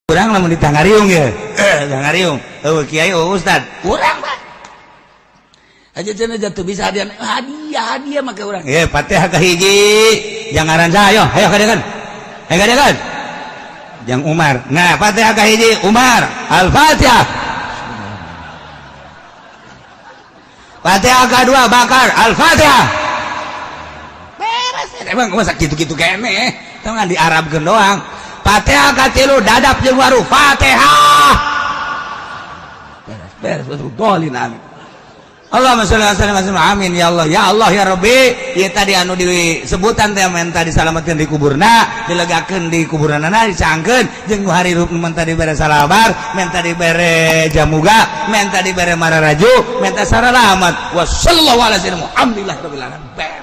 Urang lamun ditangariung ya, tangariung. Oh kiai, oh ustad, urang mah. Aja cenah jatuh bisa hadiah, hadiah, hadiah make urang. Eh, Fatihah kahiji. Jangan saha ayo, ayo kadekan. Ayo kadekan. Jang Umar. Nah, Fatihah kahiji Umar. Al-Fatihah. Fatihah kedua Bakar. Al-Fatihah. Beres. Emang masa gitu-gitu kene. Tong di Arabkeun doang. Fatihah katilu dadap jeung waru. Fatihah. Beres, beres betul. Dolin amin. Allahumma sholli ala sayyidina amin ya Allah ya Allah ya Rabbi. Ieu tadi anu disebutan teh menta disalametkeun di kuburna, dilegakeun di kuburanana, dicangkeun jeung nu harirup menta dibere salabar, menta dibere jamuga, menta dibere mararaju, menta saralamat. Wa sallallahu ala sayyidina Muhammadillah rabbil alamin. Beres.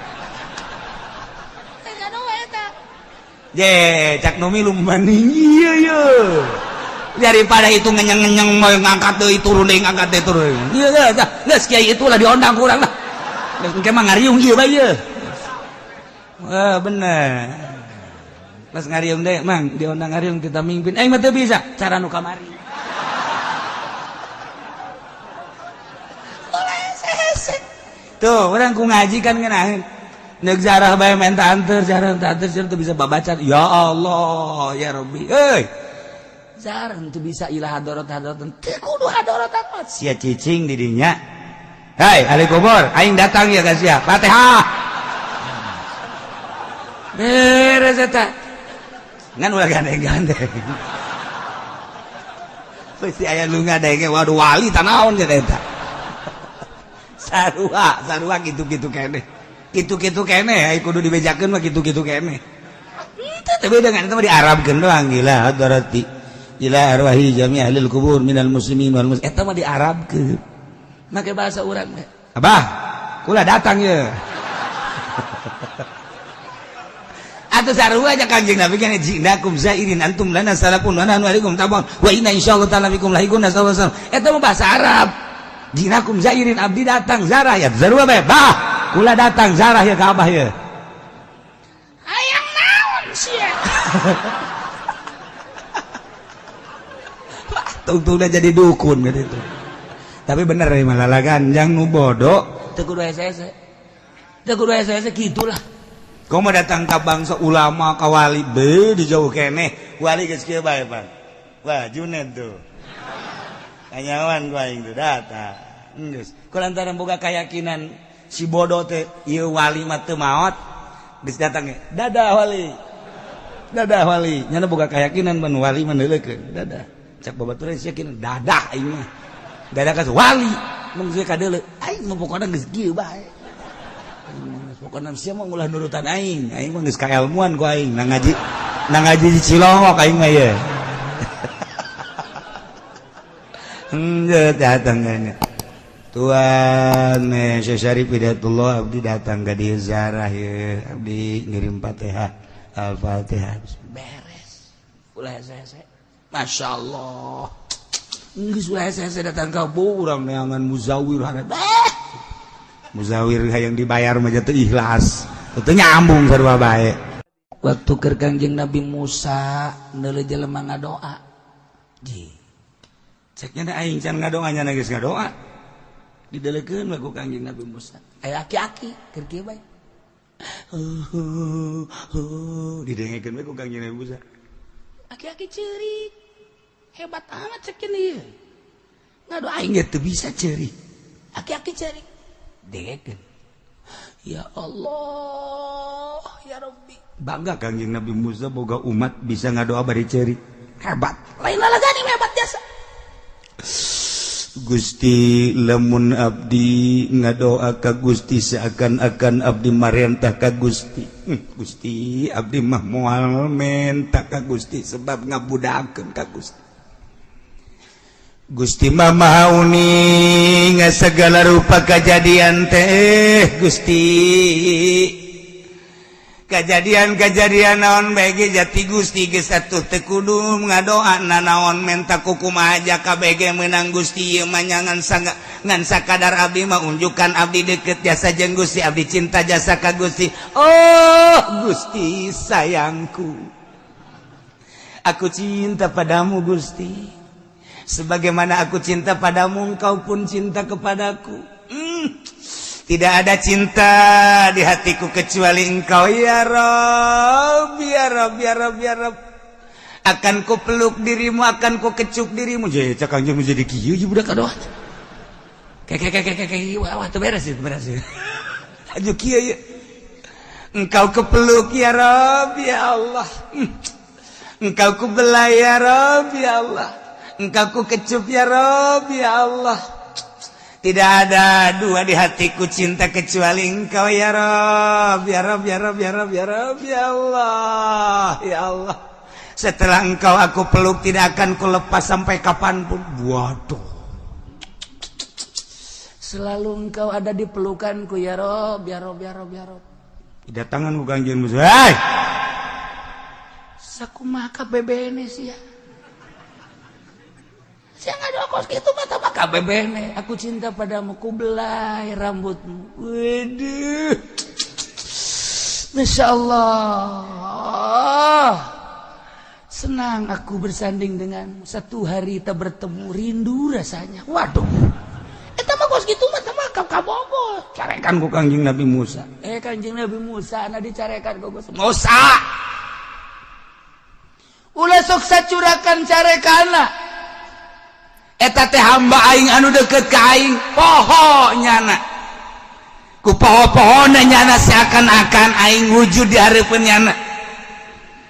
Je, cak nu milu maning ieu ye. Daripada itu ngenyeng-ngenyeng mau ngangkat deui turun deui ngangkat deui turun. Ieu geus geus kiai itulah diondang ku urang lah. Geus engke mah ngariung ieu bae ieu. Wah, bener. Pas ngariung deui, Mang, diondang ngariung kita mimpin. Aing mah teu bisa, cara nu kamari. Tuh, urang ku ngaji kan ngeunaheun. Nek jarah bae menta anter, jarah menta anter, teu bisa babaca. Ya Allah, ya Rabbi. Euy. Jarang tuh bisa ilah hadorot hadorot teu kudu hadorot hadorot sia cicing di dinya. Hai ahli kubur, aing datang ya guys ya. Fatihah. Beres eta. Ngan ulah gandeng-gandeng. Pasti aya nu ngadenge, waduh wali tanaon nya eta. Sarua, sarua kitu-kitu keneh. Kitu-kitu keneh ai kudu dibejakeun mah kitu-kitu keneh. Teu beda kan eta mah diarabkeun doang gila hadarati. Ila arwahi jami ahlil kubur minal muslimin wal muslimat. Eta mah diarabkeun. Make bahasa urang teh. Abah, kula datang ye. Atuh sarua aja Kanjeng Nabi kan jinakum zairin antum lana salakun wa nahnu alaikum tabang wa inna insyaallah ta'ala bikum lahiqun sallallahu alaihi wasallam. Eta mah bahasa Arab. Jinakum zairin abdi datang zarah ya sarua bae. Bah, kula datang zarah ya ka abah ye. Hayang naon sia? Tungtungnya jadi dukun gitu. Tapi bener ya malalagan yang nu bodoh teu kudu hese-hese. Teu kudu hese-hese gitulah. Kau mau datang ke bangsa ulama ka wali be di jauh keneh. Wali geus kieu bae, Bang. Wah, Junet tuh. Kanyawan ku aing tuh datang. Geus. Ku lantaran boga keyakinan si bodoh teh ieu wali mah teu maot geus datang ge. Dadah wali. Dadah wali. Nyana boga keyakinan ban wali mah neuleukeun. Dadah. Cak babaturan sia yakin dadah aing mah. Dadah ka wali. Mun geus kadeuleu aing mah pokona geus kieu bae. Pokona sia mah ulah nurutan aing. Aing mah geus kaelmuan ku aing na ngaji di Cilongok aing mah ye. Henteu datang kana. Tuan Syekh Syarif Hidayatullah abdi datang ka dieu ziarah ye. Abdi ngirim Fatihah. Al-Fatihah. Beres. Ulah hese-hese. Masya Allah. Geus ulah hese-hese datang ka urang neangan muzawir haret. Muzawir hayang dibayar mah teu ikhlas. Teu nyambung sarua bae. Waktu keur Kangjeng Nabi Musa neuleuh jelema ngadoa. Ji. Ceknya da aing can ngadoa nya geus ngadoa. Dideleukeun we ku Kangjeng Nabi Musa. Aya aki-aki keur kieu bae. Didengekeun we ku Kangjeng Nabi Musa. Aki-aki ceurik. Hebat amat cekin ieu. Ngadoa aing ge teu bisa ceurik. Aki-aki ceurik. Dengekeun. Ya Allah, ya Rabbi. Bangga Kangjeng Nabi Musa boga umat bisa ngadoa bari ceurik. Hebat. Lain lalagani hebat jasa. Gusti lamun abdi ngadoa ka Gusti seakan-akan abdi marentah ka Gusti. Gusti abdi mah moal menta ka Gusti sebab ngabudakeun ka Gusti. Gusti mah maha uning segala rupa kejadian teh Gusti. Kejadian-kejadian naon bae jati Gusti geus atuh teu kudu ngadoa nanaon menta kukumaha aja KBG menang Gusti ieu mah ngan ngan sakadar abdi mah unjukan abdi deket jasa jeung Gusti abdi cinta jasa ka Gusti. Oh Gusti sayangku. Aku cinta padamu, Gusti. Sebagaimana aku cinta padamu, engkau pun cinta kepadaku. Tidak ada cinta di hatiku kecuali engkau, ya Rob, ya Rob, ya Rob, ya Rob. Akan ku peluk dirimu, akan ku kecup dirimu. Jadi cak Kangjeng menjadi kieu ieu budak, aduh. Kayak kayak kayak kayak, wah wah, tuh beres itu, beres ya. Aja kieu ya. Engkau kepeluk, ya Rob, ya Allah. Engkau kubelai, ya Rob, ya Allah. Engkau ku kecup, ya Rob, ya Allah. Tidak ada dua di hatiku cinta kecuali engkau, ya Rob, ya Rob, ya Rob, ya Rob, ya Rob, ya Allah, ya Allah. Setelah engkau aku peluk, tidak akan kulepas sampai kapanpun. Waduh. Selalu engkau ada di pelukanku, ya Rob, ya Rob, ya Rob, ya Rob. Datangan ku Kangjeng Musa. Hei! Sakumaha KBBN sih ya? Sia nggak kos gitu mata mah KBBN. Aku cinta padamu, ku belai rambutmu. Waduh. Masya Allah. Senang aku bersanding denganmu. Satu hari tak bertemu, rindu rasanya. Waduh. Eta mah kos gitu mah mah kabogo. Carekan ku Kangjeng Nabi Musa. Eh, Kanjeng Nabi Musa na dicarekan ku Gusti. Musa. Ulah sok sacurakan carekana. Eta teh hamba aing anu deket ka aing, poho nyana. Ku poho-pohona nyana seakan-akan aing wujud di hareupeun nyana.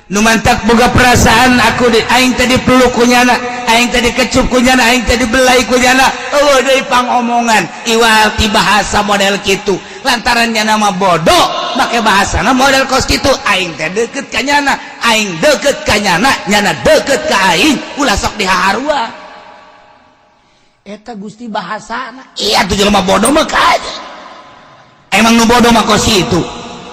Nu mantak boga perasaan aku di aing tadi peluk ku nyana, aing tadi kecup ku nyana, aing tadi belai ku nyana. Eueuh deui pangomongan iwal ti bahasa model kitu. Lantaran nyana mah bodoh, make bahasana model kos kitu. Aing teh deket ka nyana, aing deket ka nyana, nyana deket ka aing, ulah sok dihaharua. Eta Gusti bahasana. Iya tuh, jelema bodoh mah kaja. Emang nu bodoh mah kos itu.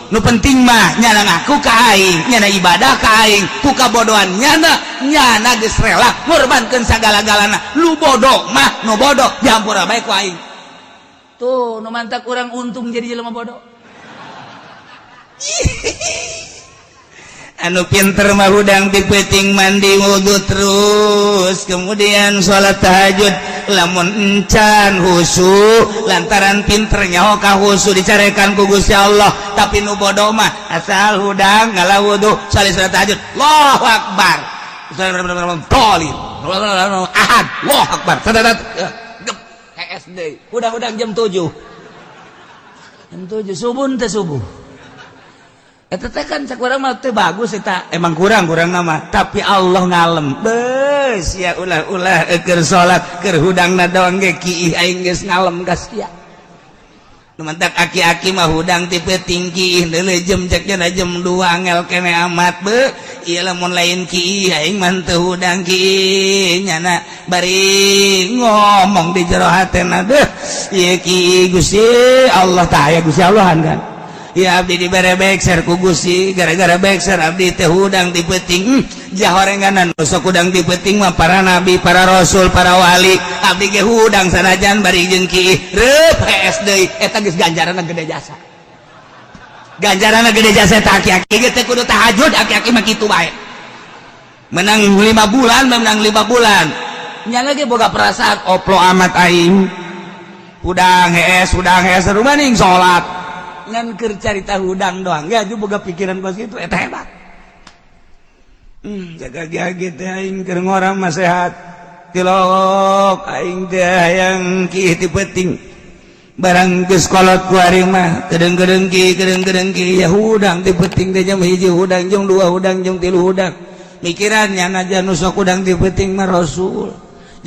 Nu penting mah nyana ngaku ka aing, nyana ibadah ka aing, ku kabodohan nyana, nyana geus rela ngorbankeun sagala-galana. Lu bodoh mah nu bodoh dihampura bae ku aing. Tuh, nu mantak kurang untung jadi jelema bodoh. Anu pinter mah hudang di peuting mandi wudhu terus kemudian sholat tahajud, lamun encan husu lantaran pinternya ka husu dicarekan ku Gusti Allah. Tapi nu bodoh mah asal hudang ngalah wudhu, salat tahajud, Allahu akbar, Dolin ahad, Allahu akbar. SD udah-udah jam 7, jam 7 subuh teh, subuh. Eta teh kan cek urang mah teu bagus eta. Emang kurang kurang nama, tapi Allah ngalem bes ya. Ulah ulah keur salat, keur hudangna doang ge kiih, aing geus ngalem ka sia. Nu mantak aki-aki mah hudang ti peuting kiih deuleu jam, cek jam 2, angel kene amat be. Ieu lamun lain kiih aing mah teu hudang kiih. Nyana bari ngomong di jero hatena, deuh ieu kiih Gusti Allah tah aya Gusti Allah kan ya. Abdi dibere bekser ku Gusti, gara-gara bekser abdi teh hudang di peuting. Jahorenganan sok hudang di peuting mah para nabi, para rasul, para wali. Abdi ge hudang sanajan bari jeung kiih reup hees deui. Eta geus ganjaranna gede jasa, ganjaranna gede jasa. Eta aki-aki ge teh kudu tahajud, aki-aki mah kitu bae. Menang 5 bulan, menang 5 bulan. Nyana ge boga perasaan. Oplo amat aing hudang hees, hudang hees rumaning salat. Ngan keur carita hudang doang ya juga boga pikiran kos kitu, eta hebat. Jaga gitu aing keur ngora mah sehat, tilok aing teh hayang kiih ti peuting. Barang geus kolot ku ari mah kedeng-kedeng ki, kedeng-kedeng ki ya. Hudang ti peuting teh jam 1 hudang, jam 2 hudang, jam 3 hudang. Mikiran nyana nu sok hudang ti peuting mah rasul,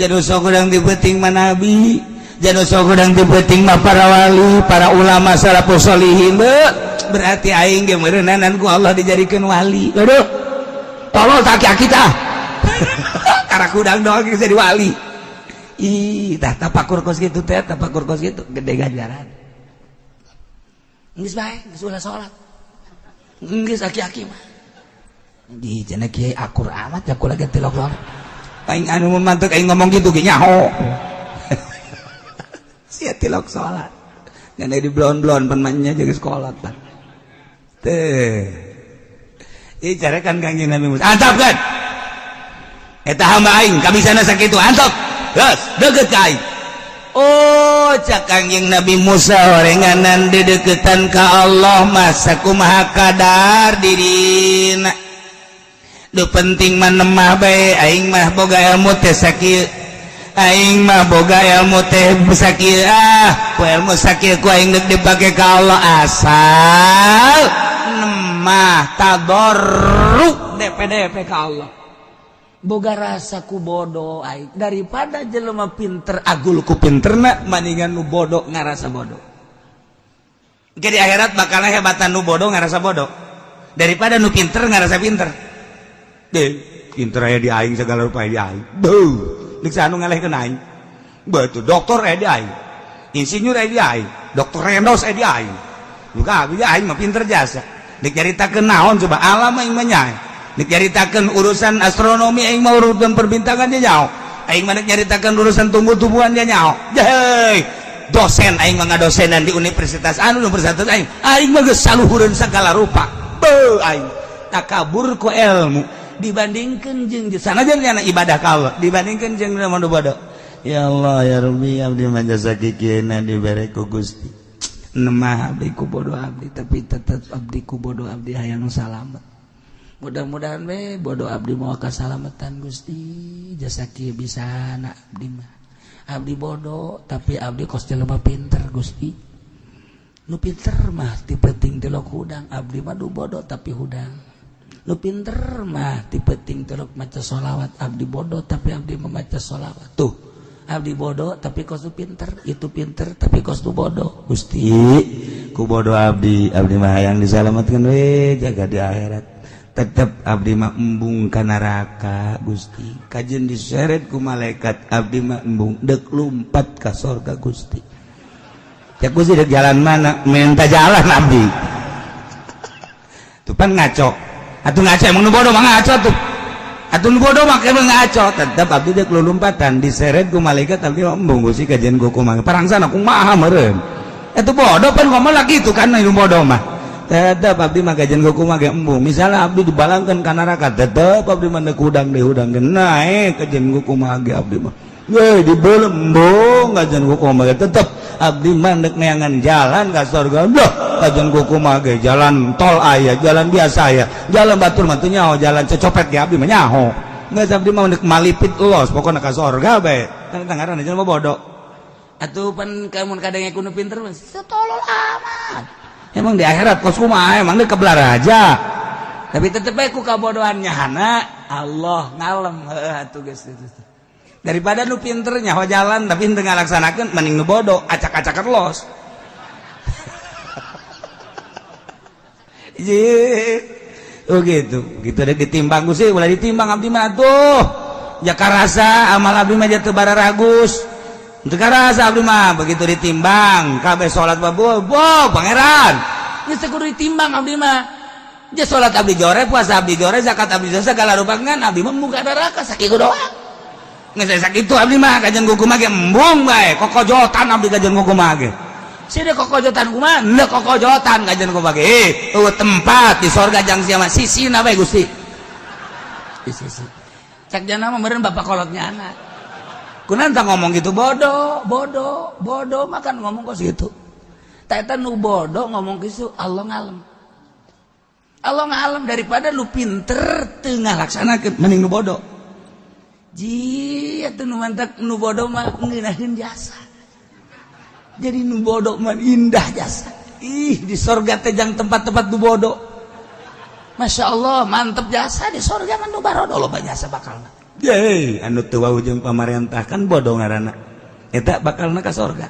nu sok hudang ti peuting mah nabi, nu sok hudang ti peuting mah para wali, para ulama, salafus solihin. Berarti aing ge meureunanan ku Allah dijadikeun wali. Aduh, tolol tak aki tah, karena hudang doang jadi wali. Ih, tah tapakur kos gitu teh, tapakur kos gitu gede ganjaran. Geus bae, geus ulah salat. Geus aki-aki mah. Di cenah kiai akur amat ya kula ge tilok salat. Aing anu mantuk aing ngomong gitu ge nyaho. Sia tilok salat. Ngan di blon-blon pan manya jeung sekolah pan. Teh. Ih, carekan Kangjeng Nabi Musa. Antapkeun. Eta hamba aing kabisana sakitu antok. Geus deukeut ka aing. Oh, cak Kangjeng Nabi Musa orenganan dedeketan ka Allah masa kumaha kadar dirina. Nu penting mah nemah bae, aing mah boga ilmu teh sakieu. Aing mah boga ilmu teh sakieu, ah, ku ilmu sakieu ku aing deuk dipake ka Allah asal nemah tadarru DPDP ka Allah. Boga rasa ku bodoh aing daripada jelema pinter agul ku pinterna, mendingan nu bodoh ngarasa bodoh. Jadi akhirat bakal hebatan nu bodoh ngarasa bodoh daripada nu pinter ngarasa pinter. Deh, pinter aya di aing, segala rupa di aing. Beuh, deuk anu ngalehkeun aing. Betul, doktor aya di aing, insinyur aya di aing, doktor Rendos aya di aing. Buka abdi aing mah pinter jasa. Deuk nyaritakeun naon coba, alam aing mah nyae. Dek nyaritakeun urusan astronomi aing mah, urusan perbintangan dia nyaho. Aing mah dek nyaritakeun urusan tumbuh-tumbuhan dia nyaho. Hei, dosen aing mah, ngadosenan di universitas anu, universitas aing. Aing mah geus saluhureun segala rupa. Beuh, aing takabur ku ilmu dibandingkeun jeung sanajan nyana ibadah ka Allah dibandingkeun jeung nu bodoh. Ya Allah ya Rabbi, abdi mah jasa kikieuna dibere ku Gusti. Nemah abdi ku bodoh abdi, tapi tetep abdi ku bodoh abdi hayang salamet. Mudah-mudahan we bodoh abdi mau kasalamatan Gusti, jasa kieu bisa na abdi mah. Abdi bodoh tapi abdi kos jelema pinter Gusti. Nu pinter mah ti penting tilok hudang, abdi mah du bodoh tapi hudang. Nu pinter mah ti penting tilok maca sholawat, abdi bodoh tapi abdi membaca sholawat. Tuh, abdi bodoh tapi kos nu pinter, itu pinter tapi kos nu bodoh. Gusti, ku bodoh abdi, abdi mah hayang disalamatkan we jaga di akhirat. Tetep abdi mah embung ka neraka Gusti. Kajeun diseret ku malaikat, abdi mah embung, dek lumpat ka sorga Gusti. Ya Gusti, dek jalan mana? Minta jalan abdi. Tuh pan ngaco. Atuh ngaco, emang nu bodoh mah ngaco tuh. Atuh nu bodoh mah emang ngaco. Tetep abdi dek lumpatan diseret ku malaikat, abdi mah embung Gusti, kajeun ku kumaha. Parangsana kumaha meureun. Itu bodoh pan ngomong lagi itu kan nu bodoh mah. Tetep abdi mah kajeun ku kumaha ge embung. Misalnya abdi dibalangkeun ka neraka, tetep abdi mah deuk hudang deui hudang ge naek kajeun ku kumaha ge abdi mah. Weh, dibeuleum embung kajeun ku kumaha ge tetep abdi mah deuk neangan jalan ka surga. Duh, kajeun ku kumaha ge jalan tol aya, jalan biasa aya, jalan batur mah teu nyaho, jalan cecopet ge abdi mah nyaho. Geus abdi mah deuk malipit los pokona ka surga bae. Kan eta ngaranna jelema bodoh. Atuh pan kamun kadang ku nu pinter mah setolol amat. Emang di akhirat kos kumaha, emang deuk kebelar aja. Tapi tetep bae ku kabodohan nyahana Allah ngalem heuh atuh geus itu. Daripada nu pinter nyaho jalan tapi henteu ngalaksanakeun, mending nu bodoh acak-acakan los. Ye. Oh gitu. Gitu deh ditimbang Gusti, ulah ditimbang abdi mah tuh. Jaka rasa amal abdi mah jatuh bararagus. Teu karasa abdi mah begitu ditimbang kabeh salat babu, bo pangeran. Geus teu kudu ditimbang abdi mah. Ja salat abdi jore, puasa abdi jore, zakat abdi jore, segala rupa ngan abdi mah muka neraka sakitu doang. Geus sakitu abdi mah kajeun kumaha ge embung bae, kokojotan abdi kajeun kumaha ge. Sini kokojotan kumaha? Henteu kokojotan kajeun kumaha ge. Eh, eueuh tempat di sorga jang sia mah sisina bae Gusti. Di sisi. Cak jana mah meureun bapak kolotnya anak. Kunaon tah ngomong gitu bodoh, bodoh, bodoh makan ngomong kos gitu. Tak eta nu bodoh ngomong gitu Allah ngalem. Allah ngalem daripada nu pinter teu ngalaksanakeun, mending nu bodoh. Ji atuh nu mantak nu bodoh mah ngeunaheun jasa. Jadi nu bodoh mah indah jasa. Ih, di sorga teh jang tempat-tempat nu bodoh. Masya Allah, mantep jasa di sorga mah nu barodo loba jasa bakalna. Yeay, anu teu wau jeung pamarentah kan bodoh ngaranna. Eta bakalna ka sorga.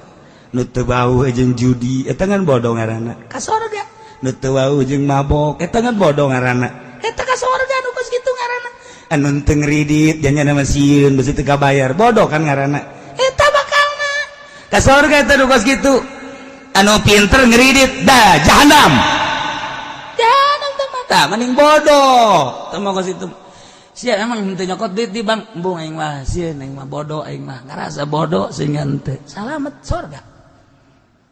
Nu teu wau jeung judi eta kan bodoh ngaranna. Ka sorga. Nu teu wau jeung mabok eta kan bodoh ngaranna. Eta ka sorga nu kos kitu ngaranna. Anu teu ngridit janyana mah sieun besi teu kabayar, bodoh kan ngaranna. Eta bakalna ka sorga eta nu kos kitu. Anu pinter ngridit dah jahanam. Jahanam teh mah tah mending bodoh. Teu mah kos kitu. Sia emang henteu nyokot duit di bank, embung aing mah sieun, aing mah bodoh, aing mah ngarasa bodoh sehingga henteu. Salamet sorga.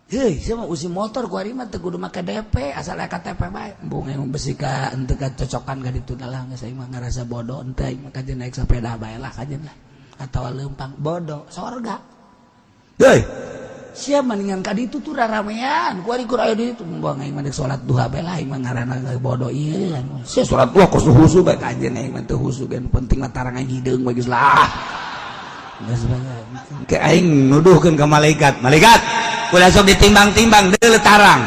Hei, sia mah usi motor ku ari mah teu kudu make DP, asal aya KTP bae. Embung emang besi ka henteu kacocokan ka ditu lah, geus aing mah ngarasa bodoh henteu, aing mah kajen naik sepeda bae lah kajen lah. Atawa leumpang bodoh, sorga. Hei, sia mendingan ka ditu tuh raramean, ku ari kur aya di ditu, embung aing mah deuk salat duha bae lah, aing mah ngaranna bodoh ieu. Sia salat duha kos husu bae kajen aing mah teu husu ge, penting mah tarang aing hideung bae geus lah. Geus bae. Ke aing nuduhkeun ka malaikat, malaikat ulah sok ditimbang-timbang deuleu tarang.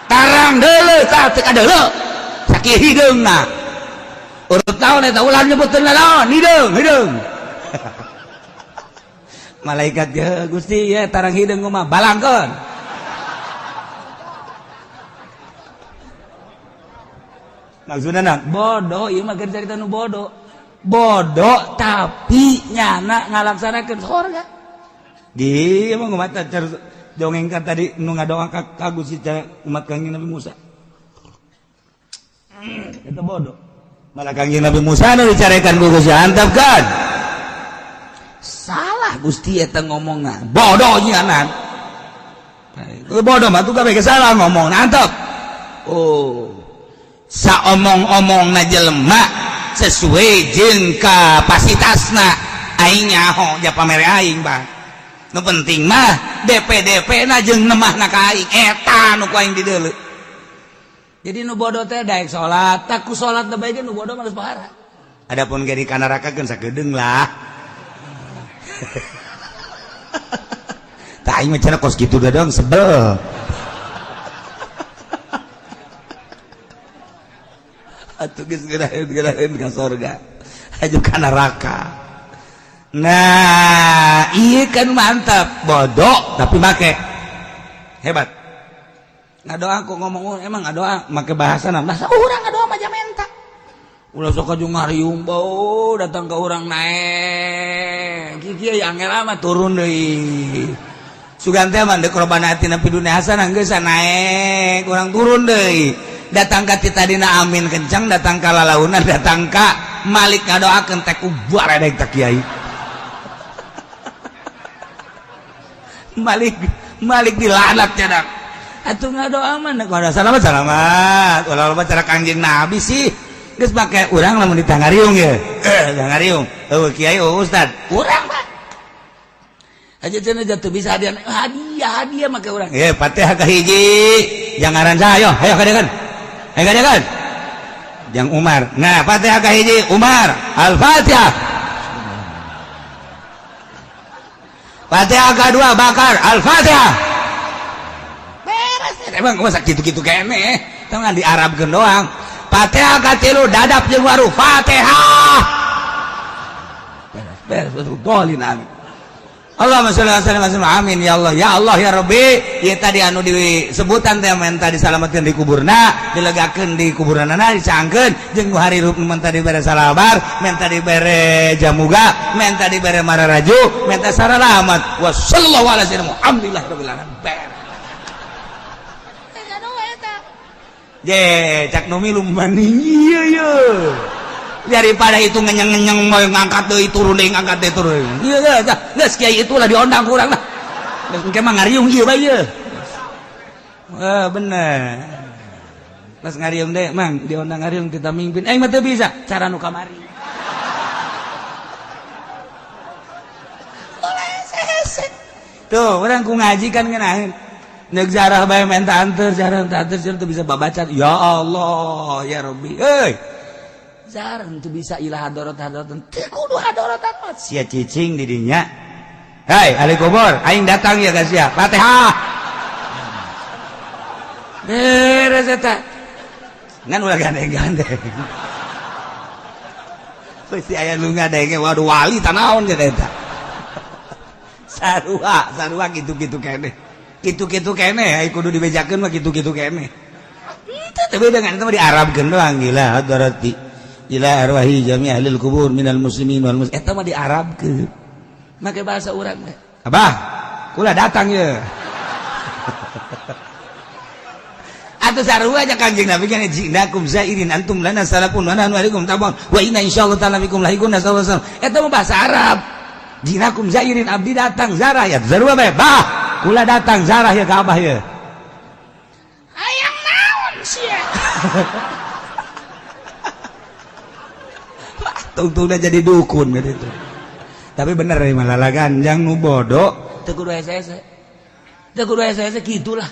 Tarang deuleu tah teu kadeuleu. Sakieu hideungna. Urut naon eta ulah nyebutkeun naon, hideung, hideung. Malaikat ya Gusti ya tarang hideung mah balangkeun. Maksudna bodoh ieu mah keur carita nu bodoh. Bodoh tapi nyana ngalaksanakeun sorga. Di emang mata dongeng kan tadi nu ngadoa ka Gusti umat Kangjeng Nabi Musa. Eta bodoh. Malah Kangjeng Nabi Musa nu dicarekan ku Gusti antap kan. Salah Gusti eta ngomongna. Bodoh nyanan. Bodoh mah tuh kabeh salah ngomong antap. Oh. Saomong-omongna jelema sesuai jeung kapasitasna aing nyaho ja pamere aing bang. Nu penting mah DP-DP na jeung nemahna ka aing eta nu ku aing dideuleu. Jadi nu bodoh teh daek salat, tak ku salat teh bae nu bodoh mah geus pahara. Adapun ge di kanaraka keun sakedeung lah. Tah aing mah cenah kos kitu doang sebel. Atuh geus geuraheun ka sorga. Aju ka neraka. Nah, iya kan mantap, bodoh tapi make hebat. Ngadoa kok ngomong emang ngadoa make bahasa bahasa urang ngadoa mah jamenta. Ulah sok aju ngariung bau datang ke urang naek. Kieu angel amat turun deui. Sugan teh mah deuk robana atina fid dunya hasanah geus naek, urang turun deui. Datang ka ti tadina amin kencang, datang ka lalaunan, datang ka Malik ngadoakeun teh ku baredeg ta kiai. Malik Malik dilaknat cadak. Atuh ngadoa mah kada salamat salamat. Ulah loba cara Kangjeng Nabi sih. Geus make urang lamun ditangariung ye. Tangariung. Eueuh kiai eueuh ustad. Urang mah. Aja cenah jatuh bisa hadiah hadiah hadiah make urang. Ye Fatihah ka hiji. Jangaran saha ayo, ayo kadekan. Ayo kadekan. Jang Umar. Nah, Fatihah ka hiji Umar. Al-Fatihah. Fatihah kedua Bakar. Al-Fatihah. Beres emang masa gitu-gitu kene. Tong di Arabkeun doang. Fatihah katilu dadap jeung waru. Fatihah. Beres beres dolin amin. Allahumma sholli ala sayyidina amin ya Allah ya Allah ya Rabbi. Ieu tadi anu disebutan teh menta disalametkeun di kuburna, dilegakeun di kuburanana, dicangkeun jeung nu harirup menta dibere salabar, menta dibere jamuga, menta dibere mararaju, menta saralamat. Wa sallallahu ala sayyidina Muhammadillah rabbil alamin. Je, cak nu milu maning ieu ye. Daripada itu ngenyeng-ngenyeng mau ngangkat deui turun deui ngangkat deui turun. Ieu geus geus kiai itulah diondang ku urang lah. Geus engke mah ngariung ieu bae ieu. Wah bener. Pas ngariung deh mang diondang ngariung kita mimpin. Aing mah teu bisa cara nu kamari. Tuh urang ku ngaji kan ngeunaheun. Nek jarah bae menta anteur, jarah menta anteur teu bisa babaca. Ya Allah, ya Rabbi. Euy. Jarang tuh bisa ilah hadorot hadorot teu kudu hadorotan mah sia cicing di dinya. Hei ahli kubur, aing datang ya guys ya. Fatihah. Beres eta. Ngan ulah gandeng-gandeng. Pasti aya nu ngadenge waduh wali tanaon ge eta. Sarua, sarua kitu-kitu keneh. Kitu-kitu keneh ai kudu dibejakeun mah kitu-kitu keneh. Teu beda ngan eta mah diarabkeun doang gila hadoroti. Ila arwahi jami ahlil kubur minal muslimin wal muslimat. Eta mah diarabkeun. Make bahasa urang teh. Abah, kula datang ye. Atuh sarua aja Kangjeng Nabi kan jinakum zairin antum lana salafun wa nahnu alaikum tabun wa inna insyaallah ta'ala bikum lahiqun sallallahu alaihi wasallam. Eta mah bahasa Arab. Jinakum zairin abdi datang zarah ya sarua bae. Bah. Kula datang zarah ya ka Abah ya. Hayang naon sia? Tungtungna jadi dukun gitu. Tapi bener nih malah ganjang nu bodoh teu kudu hese-hese. Teu kudu hese-hese gitulah.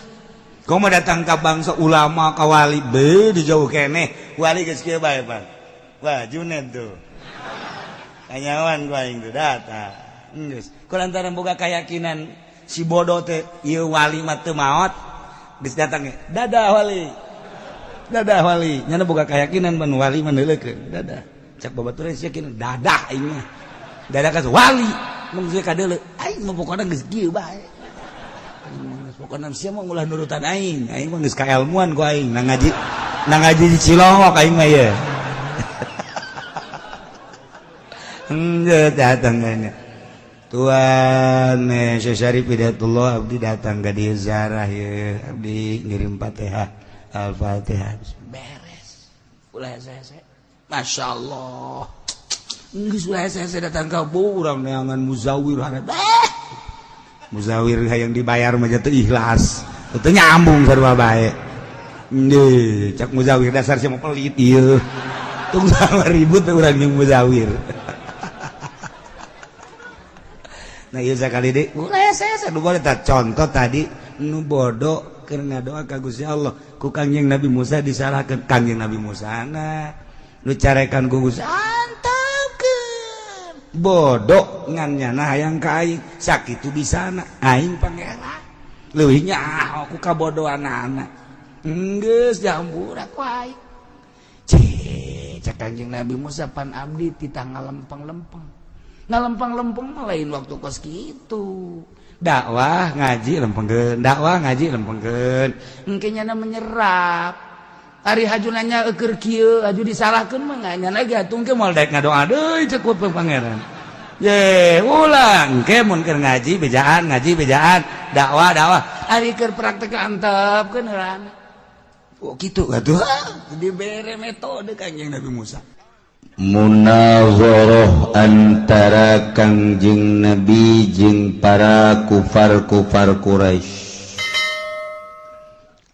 Kau mau datang ke bangsa ulama ka wali be di jauh keneh wali geus kieu bae pan. Wah Junet tuh. Kanyawan ku aing tuh datang. Geus. Ku lantaran boga keyakinan si bodoh teh ieu wali mah teu maot geus datang ge. Dadah wali. Dadah wali. Nyana boga keyakinan ban wali mah neuleukeun. Dadah. Cak babaturan sia yakin dadah aing mah. Dadah ka wali. Mun geus kadeuleu aing mah pokona geus kieu bae. Pokona sia mah ulah nurutan aing. Aing mah geus kaelmuan ku aing nang ngaji di Cilongok aing mah ye. Henteu datang nya. Tuan Syekh Syarif Hidayatullah abdi datang ka dieu ziarah ye, abdi ngirim Fatihah, Al-Fatihah beres. Ulah hese-hese. Masya Allah. Geus ulah hese-hese datang ka urang neangan muzawir hareup. Muzawir hayang dibayar mah teu ikhlas. Teu nyambung sarua bae. Nggih, cak muzawir dasar sia mah pelit ieu. Tung sama ribut urang jeung muzawir. Nah ieu sakali deui ulah hese-hese nu boleh tah contoh tadi nu bodoh keur ngadoa ka Gusti Allah ku Kangjeng Nabi Musa disalahkeun Kangjeng Nabi Musa na nu carekan ku Gusti antepkeun bodoh ngan nyana hayang ka aing sakitu bisana aing pangeran leuwih nyaho ku kabodohanana geus jambura ku aing cek cek Kangjeng Nabi Musa pan abdi titah ngalempeng-lempeng ngalempeng-lempeng mah lain waktu kos kitu dakwah ngaji lempengkeun dakwah ngaji lempengkeun engke nyana menyerap ari haju nanya eueur kieu haju disalahkeun mah nyana ge atuh engke moal daek ngadoa deui cek ku pangeran ye ulang engke mun keur ngaji bejaan dakwah dakwah ari keur praktek antepkeun heulana oh kitu atuh dibere metode Kangjeng Nabi Musa. Munazarah antara Kangjeng Nabi jeung para kufar-kufar Quraisy.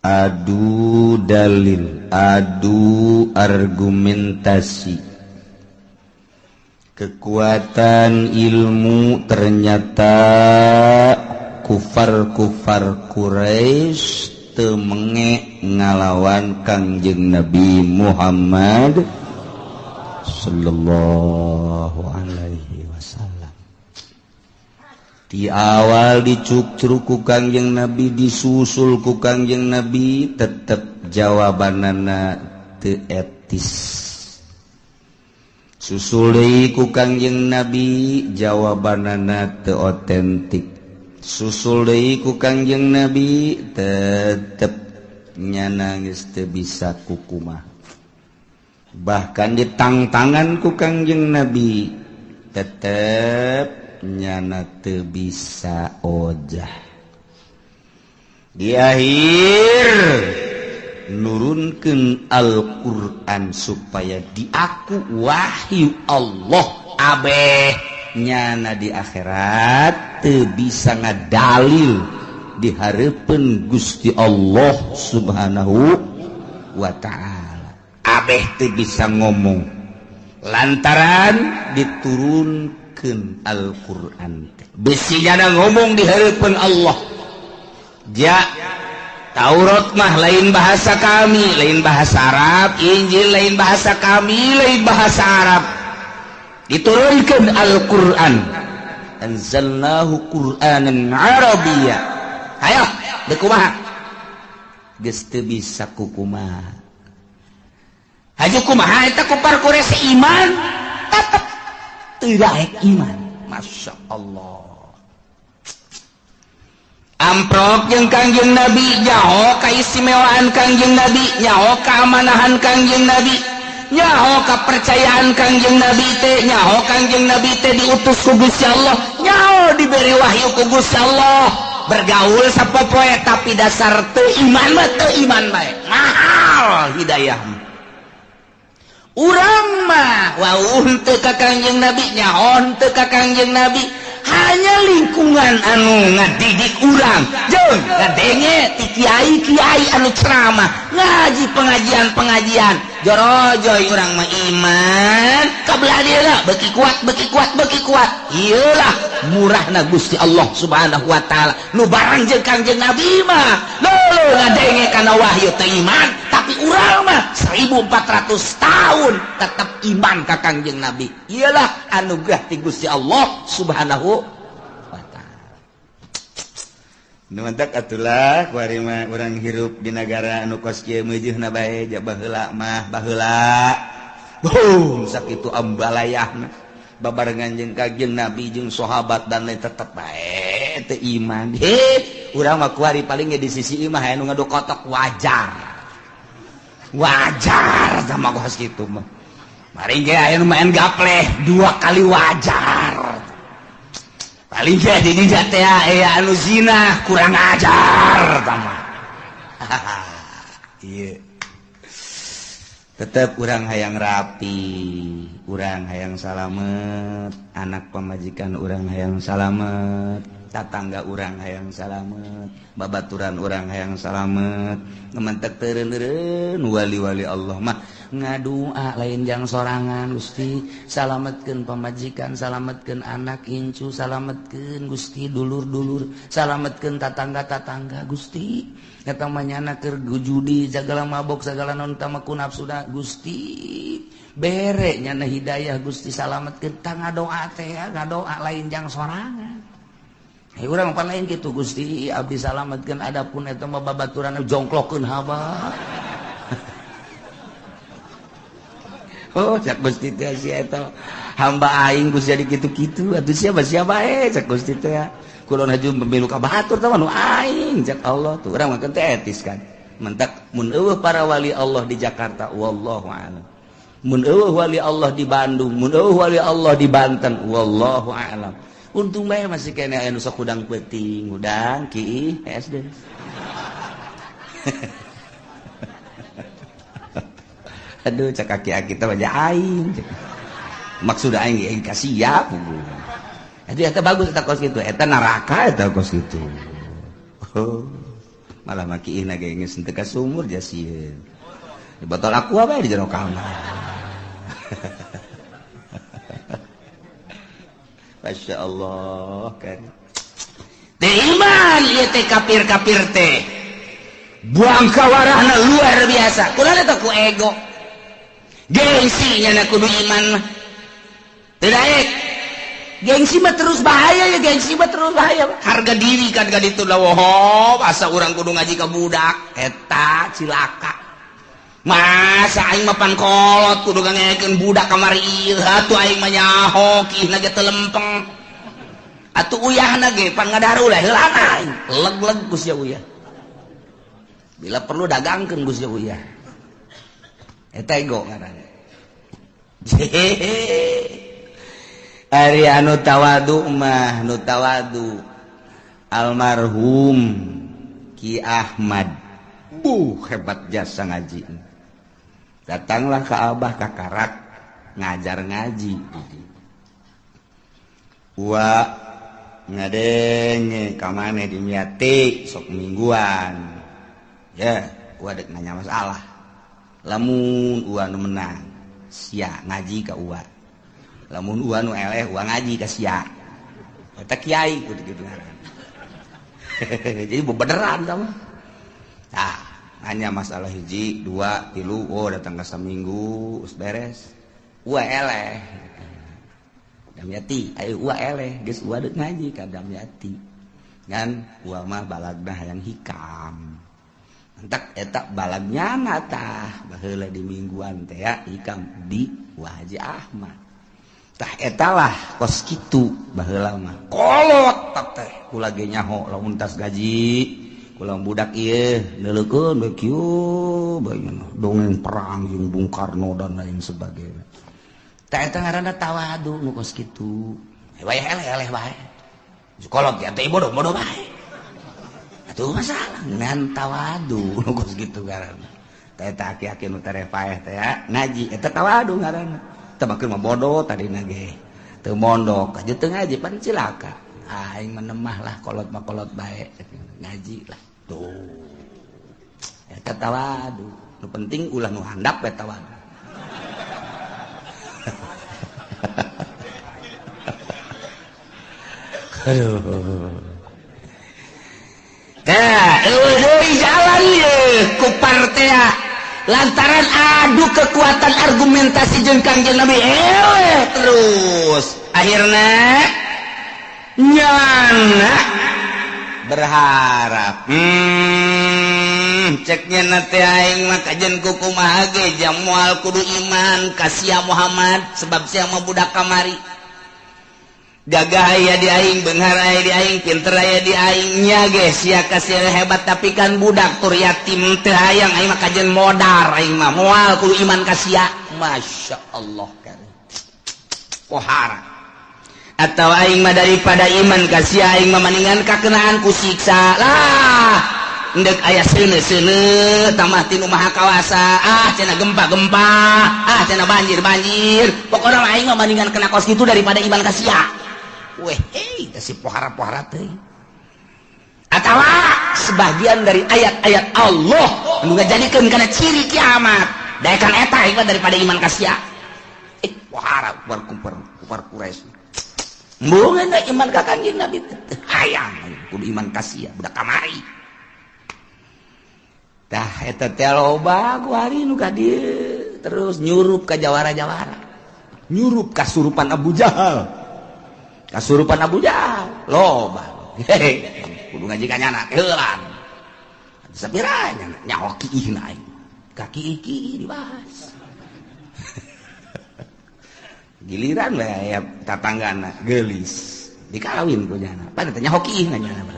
Adu dalil, adu argumentasi. Kekuatan ilmu ternyata kufar-kufar Quraisy teu menge ngalawan Kangjeng Nabi Muhammad sallallahu alaihi wasallam. Di awal dicukcruk ku Kangjeng Nabi, disusul ku Kangjeng Nabi, tetep jawabanana teu etis. Susul deui ku Kangjeng Nabi, jawabanana teu otentik. Susul deui ku Kangjeng Nabi, tetep nyana geus teu bisa kukumaha. Bahkan ditangtangan ku Kangjeng Nabi tetep nyana teu bisa ojah. Di akhir nurunkeun Al-Qur'an supaya diaku wahyu Allah abeh nyana di akhirat teu bisa ngadalil di hareupeun Gusti Allah Subhanahu wa ta'ala. Abeh teu bisa ngomong lantaran diturunkeun Al-Qur'an teh. Bisi nyana ngomong di hareupeun Allah. Ja Taurat mah lain bahasa kami, lain bahasa Arab, Injil lain bahasa kami, lain bahasa Arab. Diturunkeun Al-Qur'an. Anzalnahu Qur'anan Arabiyya. Hayo, deuk kumaha? Geus teu bisa kukumaha. Haju kumaha eta kufar Quraisy iman tetep teu daek iman. Masya Allah. Amprok jeung Kangjeng Nabi, nyaho kaistimewaan Kangjeng Nabi, nyaho keamanahan Kangjeng Nabi, nyaho kepercayaan Kangjeng Nabi teh, nyaho Kangjeng Nabi teh diutus ku Gusti Allah, nyaho diberi wahyu ku Gusti Allah. Bergaul sapopoe tapi dasar teu iman mah teu iman bae. Mahal hidayah. Urang mah wauh teu ka Kangjeng Nabi, nyaho teu ka Kangjeng Nabi, Makanya lingkungan anu ngadidik urang jeung ngadenge ti kiai-kiai anu ceramah ngaji pengajian-pengajian jorojoy urang mah iman kabelah dieuna beuki kuat beuki kuat beuki kuat. Ieulah murahna Gusti Allah Subhanahu wa taala nu barang jeung Kangjeng Nabi mah leuh ngadenge kana wahyu teh iman, tapi urang mah 1400 tahun tetap iman ka Kangjeng Nabi. Iyalah anugerah ti Gusti Allah Subhanahu wa taala. Nu mantak atulah kuari mah urang hirup di negara anu kos kieu meujeuna bae ja baheula mah baheula. Boom sakitu ambalayahna babarengan jeung Kangjeng Nabi jeung sahabat dan lain tetep bae teu iman. Heh, urang mah kuari paling ge di sisi imah aya nu ngadu kotok wajar. Wajar sama kos kitu mah. Paling ge aya nu main gapleh dua kali wajar. Paling ge di dinya teh aya anu zina kurang ajar tama. Ieu. Tetep urang hayang rapi, urang hayang salamet, anak pamajikan urang hayang salamet, tatangga urang hayang salamet, babaturan urang hayang salamet. Ngementek teureun-eureun wali-wali Allah mah ngadua lain jang sorangan. Gusti salametkeun pamajikan, salametkeun anak incu, salametkeun Gusti dulur-dulur, salametkeun tatangga-tatangga Gusti. Eta mah nyana keur judi sagala mabok sagala non tamaku nafsuna Gusti bere nyana hidayah Gusti salametkeun. Tah ngadoa teh ngadoa lain jang sorangan. Hei urang pan lain kitu Gusti abdi salametkeun adapun eta mah babaturan jongklokeun haba. Oh cak Gusti teh sia eta hamba aing Gusti jadi kitu-kitu atuh siapa siapa bae cak Gusti teh kulon haju pemilu ka batur teh nu aing cak Allah tuh urang mah teh etis kan. Mentak mun eueuh para wali Allah di Jakarta wallahu a'lam, mun eueuh wali Allah di Bandung, mun eueuh wali Allah di Banten wallahu a'lam. Untung bae masih kene aya nu sok hudang peuting hudang ki SD. Aduh cak aki-aki teh wajah aing. Maksud aing aing kasiap. Jadi eta bagus eta kos kitu, eta neraka eta kos kitu. Oh, malah makiihna ge geus teu ka sumur jasieun. Di botol aqua bae di jero kamar. Masya Allah kan. Teu iman ieu teh kafir-kafir teh. Buang kawarahna luar biasa. Kunaon eta ku ego. Gengsi nyana kudu iman mah. Teu daek. Gengsi mah terus bahaya ya, gengsi mah terus bahaya. Harga diri kan ka ditu lah woho, asa urang kudu ngaji ka budak eta cilaka. Masa aing mah pan kolot kudu ngangekeun budak kamari ieu atuh aing mah nyaho kihna ge teu lempeng. Atuh uyahna ge pan ngadaru lah heulana aing. Leg-leg ku sia uyah. Bila perlu dagangkeun ku sia uyah. Eta ego ngaranna. Ari anu tawadu mah nu tawadu almarhum Ki Ahmad. Buh hebat jasa ngaji. Datanglah ke Abah ka Karak ngajar ngaji. Wa ngadenge ka maneh di Miati sok mingguan. Ya, wa dek nanya masalah. Lamun ua nu menang sia ngaji ka ua. Lamun ua nu eleh ua ngaji ka sia. Eta kiai kitu ngaran. Jadi bebeneran sama. Tah, nanya masalah hiji, dua, tilu, oh datang ke seminggu, us beres. Ua eleh. Damyati, ayo ua eleh, geus ua deuk ngaji ka Damyati. Ngan ua mah balagna hayang hikam. Entak eta balagnya tah baheula di mingguan teh ya hikam di Wa Haji Ahmad. Tah etalah kos kitu baheula mah. Kolot teh kula ge nyaho lamun tas gaji kula budak ieu neuleukeun we kieu bae dongeng perang jeung Bung Karno dan lain sebagainya. Tah eta ngaranna tawadu nu kos kitu. Wayah eleh-eleh bae. Kolot ya teh bodoh-bodoh bae. Atuh masalah ngan tawadu nu kos kitu ngaranna. Tah eta aki-aki nu tereh paeh teh ngaji eta tawadu ngaranna. Teu makeun mah bodoh tadina ge. Teu mondok aja teu ngaji pan cilaka. Aing menemah lah kolot mah kolot bae ngaji lah. Tuh. Eta tawadu. Nu penting ulah nu handap we tawadu. Aduh. Tah, eueuh jalan ye ku partea lantaran adu kekuatan argumentasi jeung Kangjeng Nabi terus akhirna nyana berharap ceknya nate aing mah kajen ku kumaha ge jam moal kudu iman ka sia Muhammad sebab sia mah budak kamari gagah aya di aing, beunghar aya di aing, pinter aya di aing nya ge sia ka sia hebat tapi kan budak tur yatim teu hayang aing mah kajen modar aing mah moal kudu iman ka sia. Masya Allah kan pohara atau aing mah daripada iman ka sia aing mah maningan kakenaan ku siksa lah endek aya seuneu-seuneu tambah tinu maha kawasa ah cenah gempa-gempa ah cenah banjir-banjir pokona aing mah maningan kena kos kitu daripada iman ka sia. Weh, hei, si pohara-pohara teh. Atawa sebagian dari ayat-ayat Allah nu ngajadikeun kana ciri kiamat. Daekan eta ieu daripada iman ka sia. Pohara kupar Quraisy. Embungeun iman ka Kangjeng Nabi teh hayang kudu iman ka sia budak kamari. Tah eta teh loba ku hari nu ka dieu terus nyurup ka jawara-jawara. Nyurup kasurupan Abu Jahal. Kasurupan Abu Jahal loba kudu ngaji ka nyana heulan sapira nyana nyaho kiihna aing kaki iki dibahas giliran we aya tatanggana geulis dikawin ku nyana pan teh nyaho kiihna nyana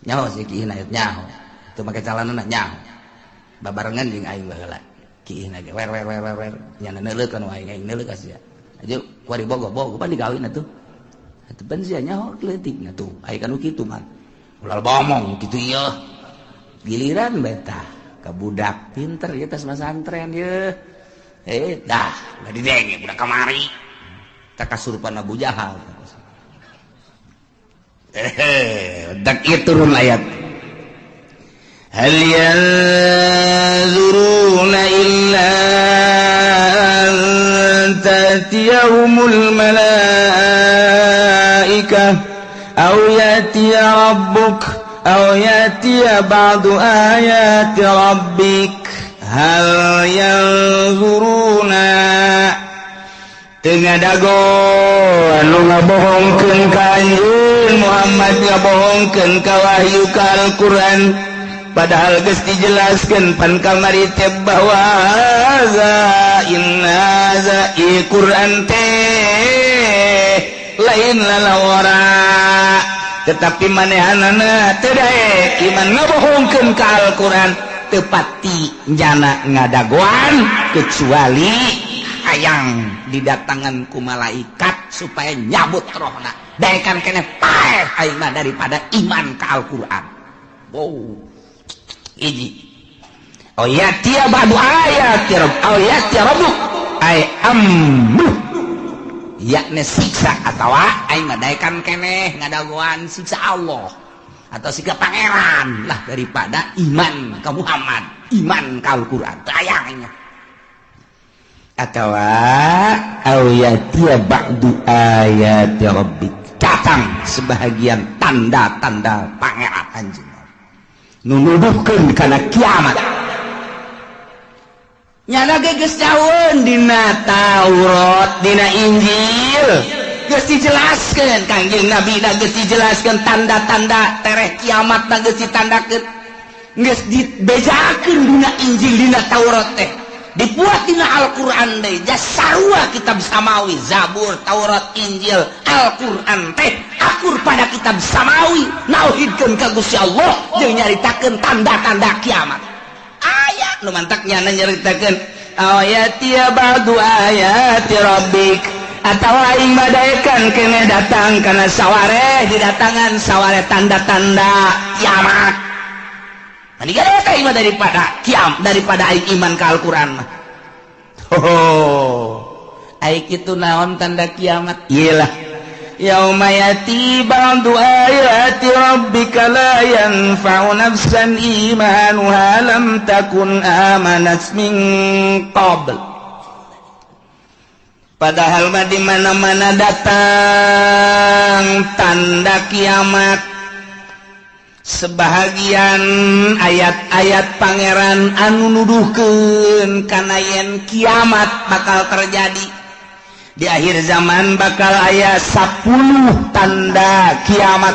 nyaho si kiihna nyaho teu make calanana nyaho babarengan jeung aing baheula kiihna ge wer wer wer wer nyana neuleuh kana aing aing neuleuh ka sia aja kuari bogo-bogo pan dikawin atuh atuh pan sia nyaho leutik na tuh aya kan kitu mah ulah bomong kitu ieu giliran betah ka budak pinter ieu tas masantren ieu dah da didenge budak kamari tah kasurupan Abu Jahal dak ieu turun ayat hal yanzuruna illa ta'tiyahumul malaikah aw ya'tiya rabbuk aw ya'tiya ba'du ayati rabbik hal yanzuruna teu ngadago anu ngabohongkeun ka anjeun Muhammad ngabohongkeun ka wahyu ka Al-Qur'an padahal geus dijelaskeun pan kamari teh bahwa haza inna za Qur'an teh lain lalawara tetapi manehanana teu daek iman ngabohongkeun ka Al-Qur'an teu pati jana ngadagoan kecuali hayang didatangan ku malaikat supaya nyabut rohna daekan keneh paeh aing mah daripada iman ka Al-Qur'an. Wow. Iji oh ya tia ba'du ayati rabb aw ya tia rabbuk ay amru yakni siksa atawa aing mah daekan keneh ngadagoan siksa Allah atau siksa pangeran lah daripada iman ka Muhammad iman ka Al-Qur'an tayangnya atawa aw ya tia ba'du ayati rabbik datang sebahagian tanda-tanda pangeran anjeun nunuduhkeun kana kiamat nyana ge geus jauheun dina Taurat dina Injil geus dijelaskeun Kangjeng Nabi na geus dijelaskeun tanda-tanda tereh kiamat na geus ditandakeun geus dibejakeun dina Injil dina Taurat teh dibuat dina Al-Qur'an deui sarua kitab samawi Zabur Taurat Injil Al-Qur'an teh akur pada kitab samawi nauhidkeun ka Gusti Allah jeung nyaritakeun tanda-tanda kiamat aya nu mantak nyana nyaritakeun ayati ba'du ayati rabbik atawa aing badaekan kene datang kana saware didatangan saware tanda-tanda kiamat. Mendingan daripada kiam daripada aing iman ka Al-Qur'an mah. Oh, aing kitu naon tanda kiamat? Iyalah. Yauma yati ba'du ayati rabbika la yanfa'u nafsan imanuha lam takun amanat min qabl. Padahal mah di mana-mana datang tanda kiamat. Sebahagian ayat-ayat pangeran anu nuduhkeun kana yen kiamat bakal terjadi. Di akhir zaman bakal aya 10 tanda kiamat.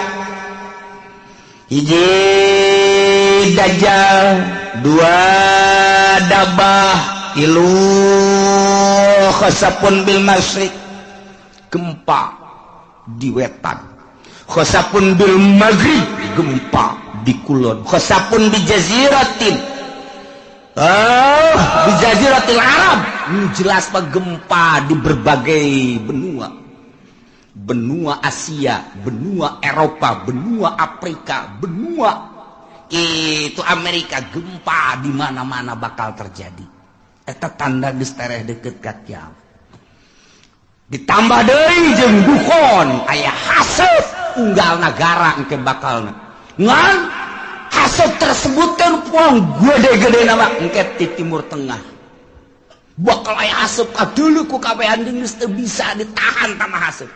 Hiji dajjal, 2 dabah, 3 khasapun bil masyriq, gempa di wetan, khasapun bil maghrib, gempa di kulon, khasapun bi jaziratin, di jaziratil Arab. Jelas pak gempa di berbagai benua, benua Asia, benua Eropa, benua Afrika, benua itu Amerika, gempa di mana-mana bakal terjadi. Eta tanda geus tereh deket ka kiamat. Ditambah deui jeung dukon aya haseup unggal nagara engke bakalna. Ngan haseup tersebut kan puang gede-gede nama engke di Timur Tengah. Bakal aya haseup kadeuleu ku kabehan geus teu bisa ditahan tama haseup.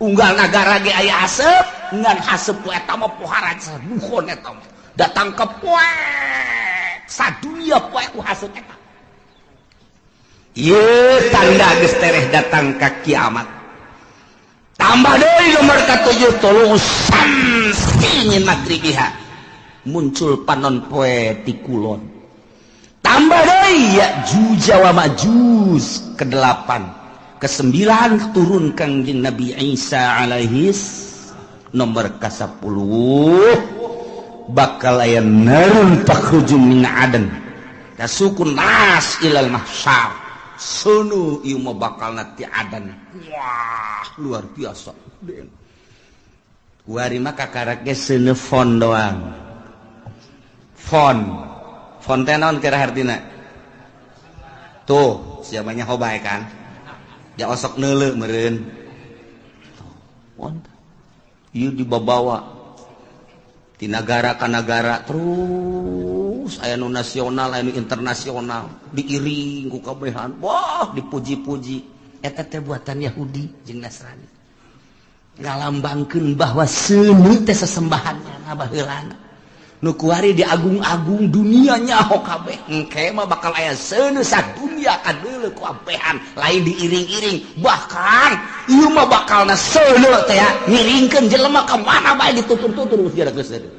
Unggal nagara ge aya haseup, ngan haseup ku eta mah pohara dukon eta mah. Datang ke poek sadunia poek ku haseup eta. Ieu tanda geus tereh datang ka kiamat. Tambah deui nomor ka-7 tulu'us samsi min magribiha. Muncul panon poe ti kulon. Tambah deui Ya'juj wa Ma'juj ke-8, ke-9 turun Kangjeng Nabi Isa alaihis nomor ke-10 bakal aya narun takhruju min adan tasukun nas ilal mahsyar. Sunu ieu mah bakal ti adan. Wah, luar biasa. Kuari mah kakarak ge seuneu fon doang. Fon. Fon teh naon kira hartina? Tuh, siapanya hobae kan? Ya osok neuleu meureun. Fon. Ieu dibabawa ti nagara ka nagara terus aya nu nasional aya nu internasional diiring ku kabehan. Wah, dipuji-puji. Eta teh buatan Yahudi jeung Nasrani. Ngalambangkeun bahwa seuneu teh sesembahannya baheulana. Nu kuari diagung-agung dunia nyaho kabeh. Engke mah bakal aya seuneu sadunia kadeuleu ku abehan, lain diiring-iring. Bahkan ieu mah bakalna seuneu teh ngiringkeun jelema ka mana bae ditutur-tutur geus geus seuneu.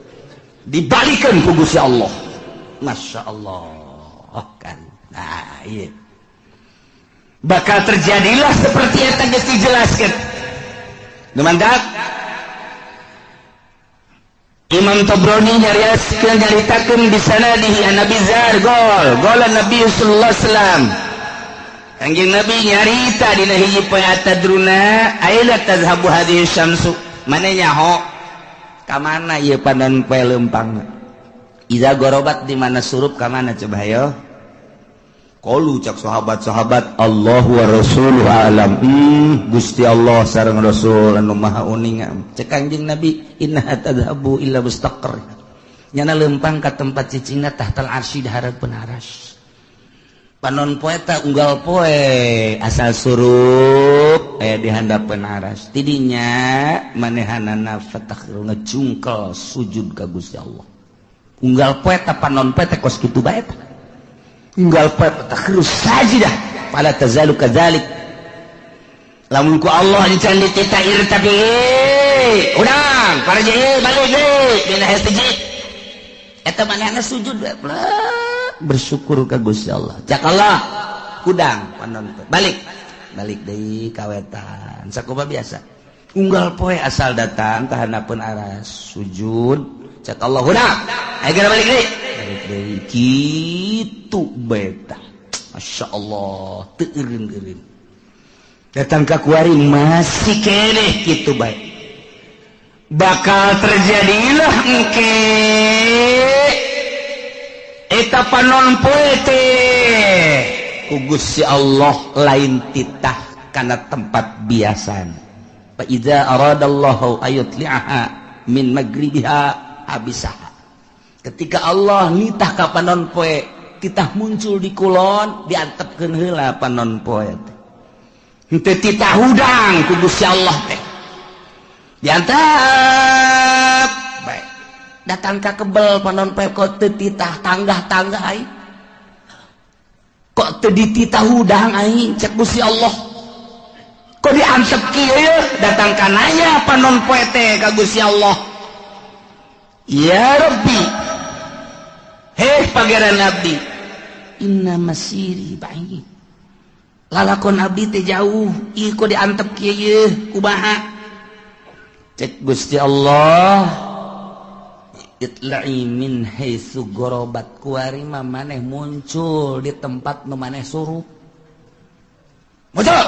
Dibalikeun ku Gusti Allah. Masya Allah kan. Nah, iya. Bakal terjadilah seperti yang tadi dijelaskan. Mantap. Imam Tabrani nyariaskeun nyaritakeun di sanadihi an Nabi Zar gol gol Nabi sallallahu alaihi wasallam. Kanjeng Nabi nyarita dina hiji poe atadruna aila tazhabu hadhihi syamsu. Mane nyaho ka mana ieu panon poe leumpang? Iza gorobat di mana surup ka mana coba hayo? Qalu cak sahabat-sahabat Allahu wa rasuluhu alam. Gusti Allah sareng Rasul anu maha uninga. Cek Kanjeng Nabi inna tadhabu illa mustaqar. Nyana lempang ka tempat cicingna tahtal arsy di hareupeun aras. Panon poe ta unggal poe asal surup aya di handapeun aras. Tidinya manehanana fatakhiru ngejungkel sujud ka Gusti Allah. Unggal poe ta panon poe teh kos kitu bae ta. Unggal poe fatakhiru sajidah fala tazalu kadzalik. Lamun ku Allah encan ditita irtabi udang parji balik deui dina hiji eta manehna sujud bersyukur ka Gusti Allah. Cak Allah kudang panon poe balik balik deui ka wetan sakumaha biasa. Unggal poe asal datang ka handapeun aras sujud cak Allah hudang ayo geura balik deui balik deui kitu beta. Masya Allah teu eureun-eureun datang ka kuari masih keneh kitu bae. Bakal terjadilah engke eta panon poe teh ku Gusti Allah lain titah kana tempat biasana. Fa idza aradallahu ayutli'aha min magribiha habisaha. Ketika Allah nitah ka panon poe titah muncul di kulon, diantepkeun heula panon poe teh. Henteu titah hudang ku Gusti Allah teh. Diantep bae. Datang ka kebel panon poe kok teu titah tanggah-tanggah aing. Kok teu dititah hudang aing cek Gusti Allah. Kok diantep kieu datang ka nanya panon poe teh ka Gusti Allah. Ya Rabbi, heh Pangeran abdi, inna masiri ba'id, lalakon abdi teh jauh, ieu kok diantep kieu yeuh kumaha? Cek Gusti Allah, itla'i min haitsu gharabat, kuari mah maneh muncul di tempat nu maneh suruh. Muncul,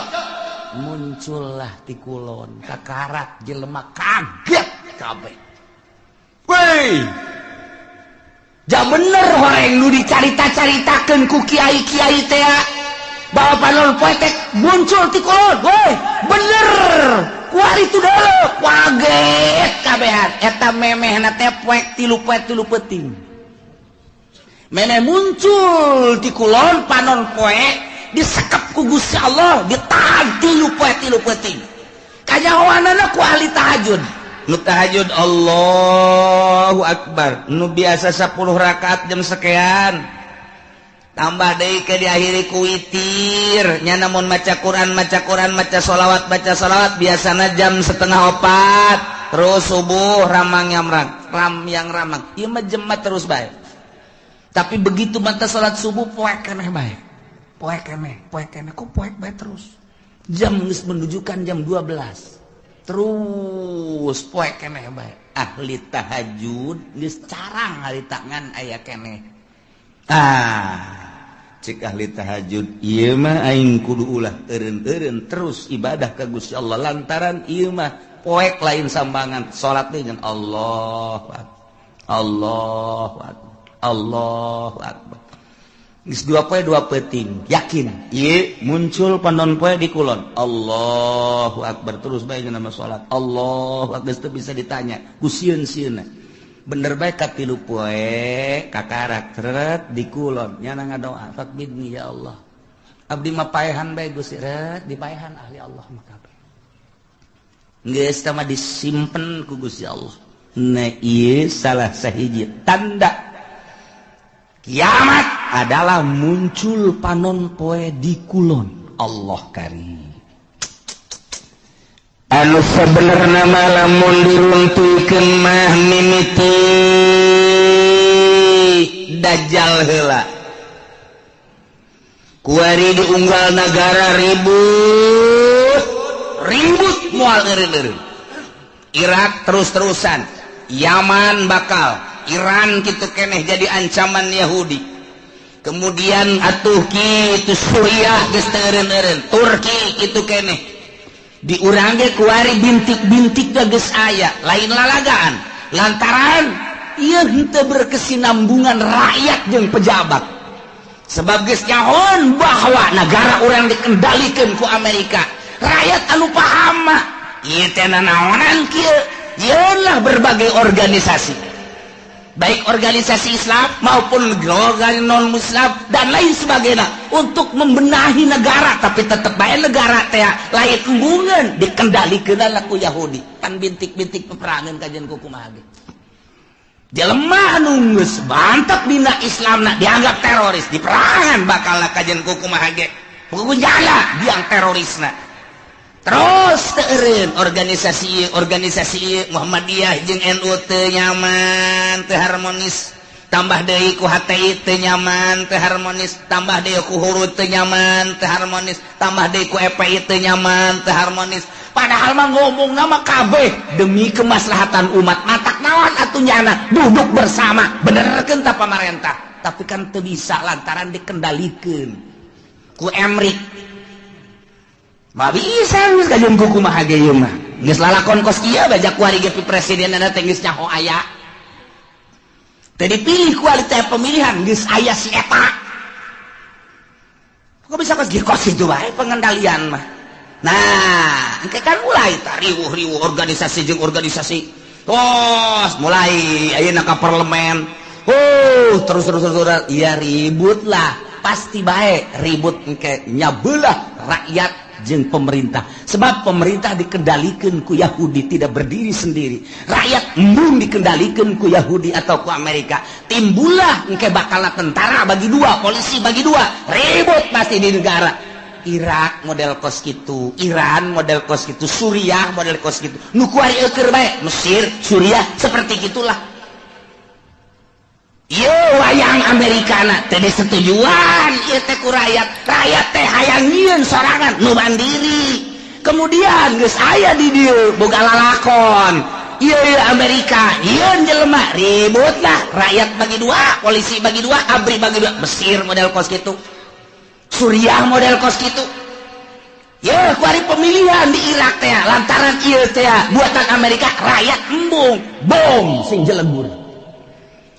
muncullah ti kulon, kakarak jelema kaget kabeh. Woi, ja bener horeng nu dicarita-caritakeun ku kiai-kiai teh bahwa panon poe teh muncul ti kulon. Woi, bener. Kuari tu deuleu, kaget kabehan. Eta memehna teh poek tilu poe tilu peuting. Memeh muncul ti kulon panon poe disekep ku Gusti Allah, ditahan tilu poe tilu peuting. Kanyahoanana ku ahli tahajud. Nu tahajud Allahu Akbar, nu biasa 10 rakaat jam sekian tambah deui ke diakhiri ku witir nya, namun maca Quran, maca Quran, maca sholawat, baca sholawat biasana jam 3:30 terus subuh ramang yang ram yang ramang ieu mah jemat terus bae. Tapi begitu mata salat subuh poek keneh bae, poek keneh, poek keneh, kok poek bae terus. Jam geus menunjukkan jam 12 terus poek keneh bae. Ahli tahajud geus carang ahli tangan aya keneh. Ah, cek ahli tahajud ieu mah aing kudu ulah eureun-eureun terus ibadah ka Gusti Allah lantaran ieu mah poek lain sambangan salat teh jeung Allahu Akbar, Allahu Akbar, Allahu Akbar. Geus dua poe dua peuting yakin ieu muncul panon poe di kulon Allahu Akbar terus bae nama salat Allahu Akbar geus teu bisa ditanya ku sieun-sieunna. Bener bae ka tilu poe kakarak tret di kulon nyana ngadoa fakbidni ya Allah abdi mah paehan bae Gusti ret dipaehan ahli Allah mah kabeh geus teh mah disimpen ku Gusti Allah. Nah ieu salah sahiji tanda kiamat adalah muncul panon poe di kulon. Allah karim. Anu sebenarnya lamun diruntuykeun mah mimiti Dajjal heula. Kuari diunggal nagara ribut, ribut moal eureun-eureun. Irak terus-terusan, Yaman bakal, Iran kitu keneh jadi ancaman Yahudi. Kemudian atuh kitu Suriah geus teu eureun-eureun, Turki kitu keneh. Di urang ge kuari bintik-bintik geus aya, lain lalagaan. Lantaran ieu henteu berkesinambungan rakyat jeung pejabat. Sebab geus nyahoan bahwa negara urang dikendalikan ku Amerika. Rakyat anu paham mah ieu teh nanaonan kieu, yeunlah berbagai organisasi. Baik organisasi Islam maupun organisasi non Muslim dan lain sebagainya untuk membenahi negara, tapi tetep bae negara teh lain embungeun dikendalikeun ku Yahudi. Pan bintik-bintik peperangan kajian ku kumaha ge. Jelema anu geus mantep dina Islamna dianggap teroris, diperangan bakal kajian ku kumaha ge. Buku jala diang terorisna. Terus teu eureun organisasi organisasi Muhammadiyah jeung NU teu nyaman, teu harmonis. Tambah deui ku HTI teu nyaman, teu harmonis. Tambah deui ku Hurud teu nyaman, teu harmonis. Tambah deui ku EPI teu nyaman, teu harmonis. Padahal mah ngomongna mah kabeh demi kemaslahatan umat. Matak naon atuh nyana duduk bersama benerkeun ta pamarentah. Tapi kan teu bisa lantaran dikendalikeun ku Emrik. Mah bisa geus kajeun ku kumaha ge ieu mah. Geus lalakon kos kieu bajak kuari ge presidenna teh geus nyaho aya. Teu dipilih ku ahli teh pemilihan geus aya si eta. Kok bisa kos kieu kos kitu bae pengendalian mah. Nah, engke kan mulai tah riwuh-riwuh organisasi jeung organisasi. Tos mulai ayeuna ka parlemen. Oh, terus terus terus, terus. Iya, ribut lah. Pasti baik ribut engke nyabelah rakyat jeung pemerintah. Sebab pemerintah dikendalikan ku Yahudi, tidak berdiri sendiri. Rakyat embung dikendalikan ku Yahudi atau ku Amerika. Timbullah engke bakal tentara bagi dua, polisi bagi dua. Ribut pasti di negara. Irak model kos gitu, Iran model kos gitu, Suriah model kos gitu. Nu kuari eueur bae, Mesir, Suriah seperti gitulah. Ieu wayang Amerikana teh disetujuan ieu teh ku rakyat. Rakyat teh hayang nyieun sorangan nu mandiri. Kemudian geus aya di dieu boga lalakon. Ieu ieu Amerika, nyieun jelema ribut lah, rakyat bagi dua, polisi bagi dua, ABRI bagi dua. Mesir model kos gitu. Suriah model kos gitu. Ya, kuari pemilihan di Irak teh lantaran ieu teh buatan Amerika, rakyat embung, bom sing jelegur.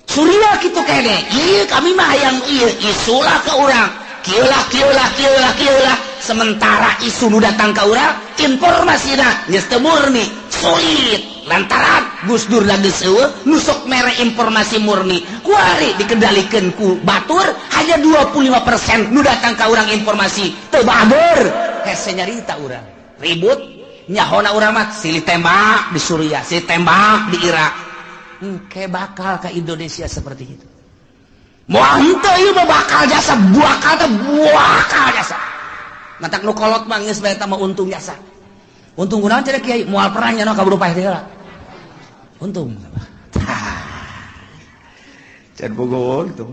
Suriah gitu kene. Ieu kami mah hayang ieu isulah ke urang. Kieu lah, kieu lah, kieu lah, kieu lah. Sementara isu nu datang ka urang, informasina geus teu murni, sulit. Lantaran Gus Dur lagi eueuh nu sok mere informasi murni. Kuari dikendalikan ku batur, hanya 25% nu datang ka urang informasi teu bager. Hese nyarita urang. Ribut nyahona urang mah silih tembak di Suriah, silih tembak di Irak. Engke bakal ke Indonesia seperti itu. Moal henteu ieu mah bakal jasa, bakal teh bakal jasa. Matak nu kolot mah geus bae mah untung jasa. Untung kunaon cenah kiai, moal perang nya kaburu paeh teh heula. Untung. Can bogo untung.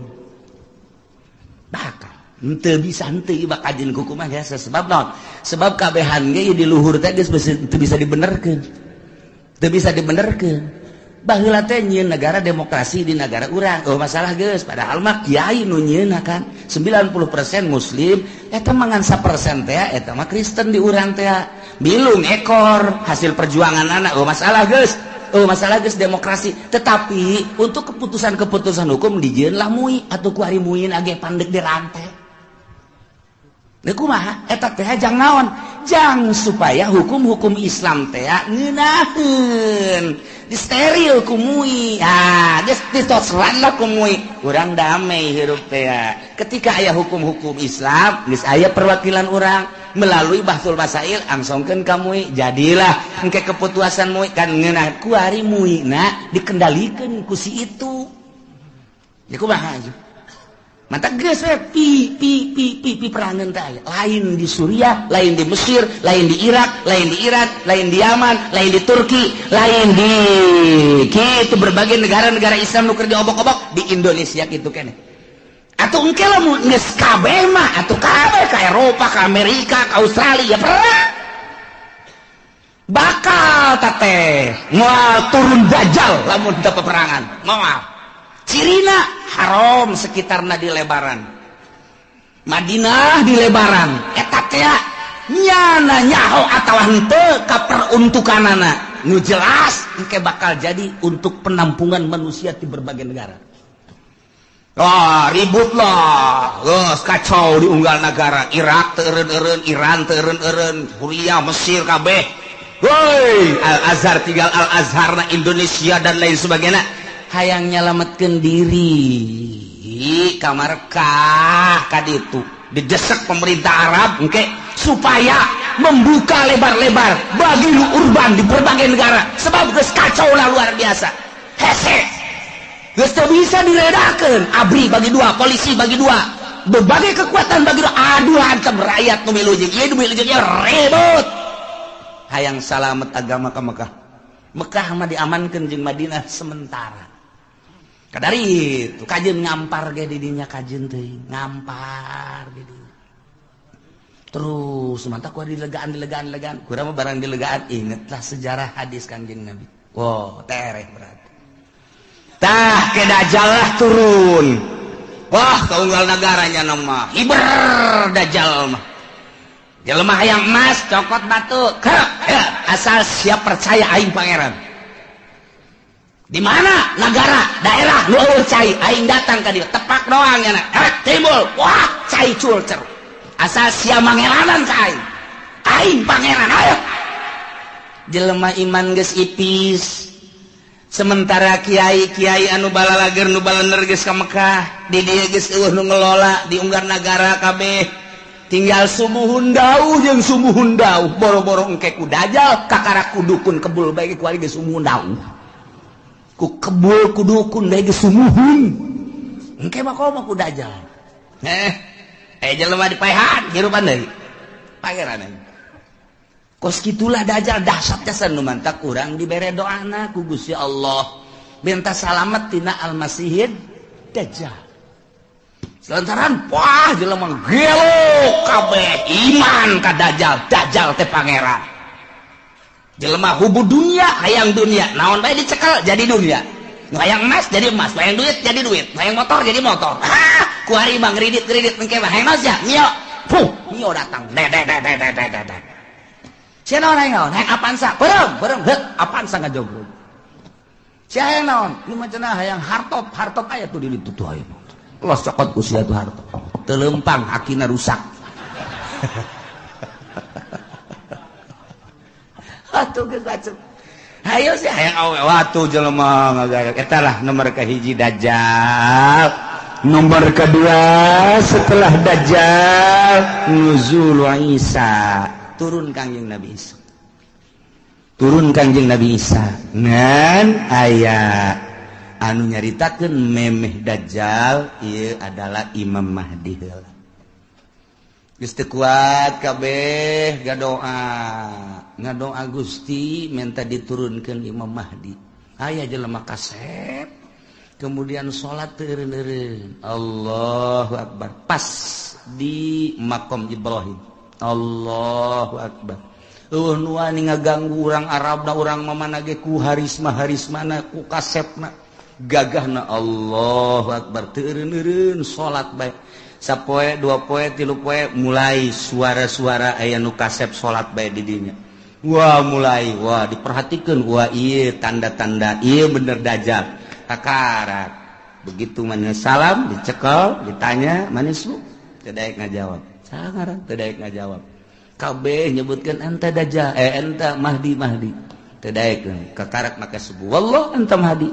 Bakal henteu bisa henteu ieu bakal jeung kumaha jasa, sebab naon? Sebab kabehan ge di luhur teh geus teu bisa dibenerkeun. Teu bisa dibenerkeun. Baheula teh nyieun negara demokrasi di negara urang. Oh, masalah geus, padahal mah kiai nu nyieunna kan 90% muslim, eta mah ngan 1% teh eta mah Kristen di urang teh. Bilung ekor hasil perjuangan anak. Oh, masalah geus. Oh, masalah geus demokrasi. Tetapi untuk keputusan-keputusan hukum dijieun lah MUI atuh ku ari MUI age pandek dirantai. Deuk kumaha eta teh jang naon? Jang supaya hukum-hukum Islam teh ngeunaheun. Disteril ku MUI. Ah, geus ditosran lah ku MUI. Urang damai hirup teh. Ketika aya hukum-hukum Islam, geus aya perwakilan urang melalui Bahtsul Masail angsongkeun ka MUI. Jadilah engke keputusan MUI kan ngeunah ku ari MUI na dikendalikeun ku si itu. Ya kumaha aja. Mata geus we pi pi pi pi pi perangan teh aya. Lain di Suriah, lain di Mesir, lain di Irak, lain di Iran, lain di Yaman, lain di Turki, lain di kitu berbagai negara-negara Islam nu keur diobok-obok di Indonesia kitu keneh. Atuh engke lamun geus kabeh mah atuh kabeh ka Eropa, ka Amerika, ka Australia ya perang. Bakal teteh moal turun dajjal lamun teu peperangan. Moal. Cirina haram sekitarna di lebaran. Madinah di lebaran. Eta teh nyana nyaho atawa henteu ka peruntukanana. Nu jelas engke bakal jadi untuk penampungan manusia di berbagai negara. Wah, ribut lah. Geus kacau di unggal negara. Irak teu eureun-eureun, Iran teu eureun-eureun, Suriah, Mesir kabeh. Woi, Al Azhar tinggal Al Azhar na Indonesia dan lain sebagainya. Hayang nyelametkeun diri ka Mekah ka ditu. Didesak pemerintah Arab engke supaya membuka lebar-lebar bagi nu urban di berbagai negara. Sebab geus kacau lah luar biasa. Hese. Geus teu bisa diredakeun. ABRI bagi dua, polisi bagi dua, berbagai kekuatan bagi dua. Aduh, hantem rakyat nu milu jeung ieu, nu milu jeung ieu, ribut. Hayang salamet agama ka Mekah. Mekah mah diamankeun jeung Madinah sementara. Kadari itu kajeun ngampar ge di dinya kajeun teuing, ngampar di dinya. Terus mantap ku dilegaan dilegaan dilegaan. Kurang mah barang dilegaan, ingetlah sejarah hadis Kanjeng Nabi. Wow, tereh berarti. Tah ke dajjal lah turun. Wah, kaunggal negaranya nama hiber dajjal mah. Jelema hayang emas cokot batu. Kerek, ya, asal siap percaya aing pangeran. Di mana negara, daerah nu eueuh cai, aing datang ka dieu, tepak doang nya na. Timbul, wah, cai culcer. Asal sia mangelanan ka aing. Aing pangeran ayo. Jelema iman geus ipis. Sementara kiai-kiai anu balalager nu balener geus ka Mekah, di dieu geus eueuh nu ngelola di unggar nagara kabeh. Tinggal sumuhun dauh jeung sumuhun dauh, boro-boro engke ku dajjal kakara ku dukun kebul bae ku ari geus sumuhun dauh. Ku kebul ku dukun bae geus sumuhun. Engke mah komo ku dajjal. Jelema dipaehan hirupan deui. Pangeran aing. Kos kitulah dajjal dahsyat jasa nu mantak urang dibere doana ku Gusti Allah. Minta salamet tina Al-Masihid Dajjal. Lantaran wah jelema gelo kabeh iman ka Dajjal, Dajjal teh pangeran. Jelema hubu dunia, hayang dunia, naon bae dicekel jadi dunia. Hayang emas jadi emas, hayang duit jadi duit, hayang motor jadi motor. Ah, ku ari mah ngridit-ngridit engke mah hayang naon sia? Mio. Puh, mio datang. De de de de de de de. Sia naon hayang naon? Hayang Avanza, beureum, beureum, heuk Avanza ngajogrog. Sia hayang naon? Lu mah cenah hayang hartop, hartop aya tuh di ditu tuh aya. Los cokot ku sia tuh hartop. Teu leumpang akina rusak. Atuh geus bacem. Hayo sih hayang awe watu jelema ngagayak. Eta lah nomor kahiji Dajjal. Nomor kedua setelah Dajjal nuzul Isa, turun Kangjeng Nabi Isa. Turun Kangjeng Nabi Isa ngan aya anu nyaritakeun memeh Dajjal ieu adalah Imam Mahdi heula. Geus teu kuat kabeh gadoa. Ngadoa Gusti minta diturunkeun Imam Mahdi. Aya jelema kasep kemudian salat teu eureun-eureun. Allahu akbar. Pas di makom Ibrahim. Allahu akbar. Eueuh nu wani ngaganggu urang Arabna urang mamana ge ku harisma-harismana ku kasepna gagahna. Allahu akbar teu eureun-eureun salat bae. Sapoe, dua poe, tilu poe mulai suara-suara aya nu kasep salat bae di dinya. Wah mulai, wah diperhatikan, wah iya tanda-tanda, iya bener Dajjal. Kakarak. Begitu mana salam, dicekel, ditanya, manis lu? Teu daek ngajawab. Sangarang teu daek ngajawab. Kabeh nyebutkeun anta Dajjal, anta Mahdi Mahdi. Teu daek kakarak maka subuh. Wallah anta Mahdi.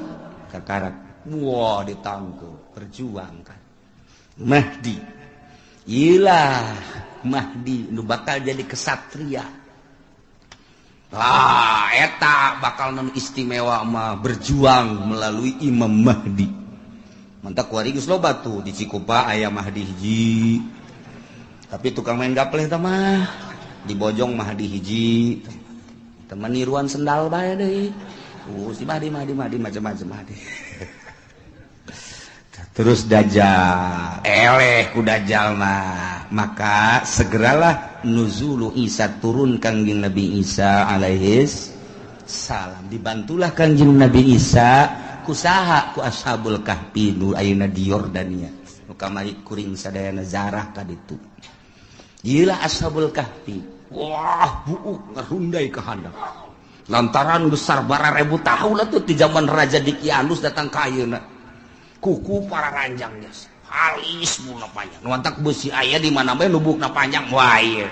Kakarak. Wah ditangkep, perjuangkan. Mahdi. Iyalah Mahdi nu bakal jadi kesatria. Ah, eta bakal non istimewa mah berjuang melalui Imam Mahdi. Mantak kuari geus loba tuh di Cikupa aya Mahdi hiji. Tapi tukang main gapleh tah mah di Bojong Mahdi hiji. Teman niruan sendal bae deui. Si Mahdi Mahdi Mahdi macam-macam Mahdi. Terus Dajjal, eleh ku Dajjal mah. Maka segeralah nuzulu Isa, turun Kangjeng Nabi Isa alaihis salam. Dibantulah Kangjeng Nabi Isa kusaha ku Ashabul Kahfi nu ayeuna di Yordania. Nu kamari kuring sadayana zarah ka ditu. Ieu Ashabul Kahfi. Wah, buuk ngarundai ka handap. Lantaran besar bararebu tahun atuh di zaman Raja Dikianus datang ka ayeuna. Kuku para ranjang geus halis buna panjang. Nu antak beusi aya di mana bae lubukna panjang wah ieu.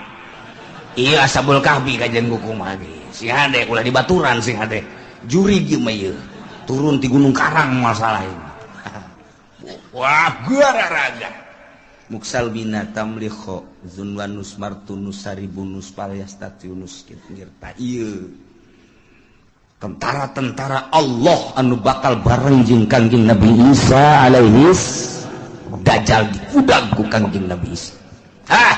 Ieu Ashabul Kahfi kajian kuku mah ge. Sing hade ulah dibaturan sing hade. Jurig ieu mah ieu. Turun ti Gunung Karang masalah ieu. Wah gararaga. Muksal bina tamlikho zunwanus martunus saribunus palyastatiunus ngirta ieu. Tentara-tentara Allah anu bakal bareng jeung Kangjeng Nabi Isa alaihis Dajjal diudag ku Kangjeng Nabi Isa. Hah,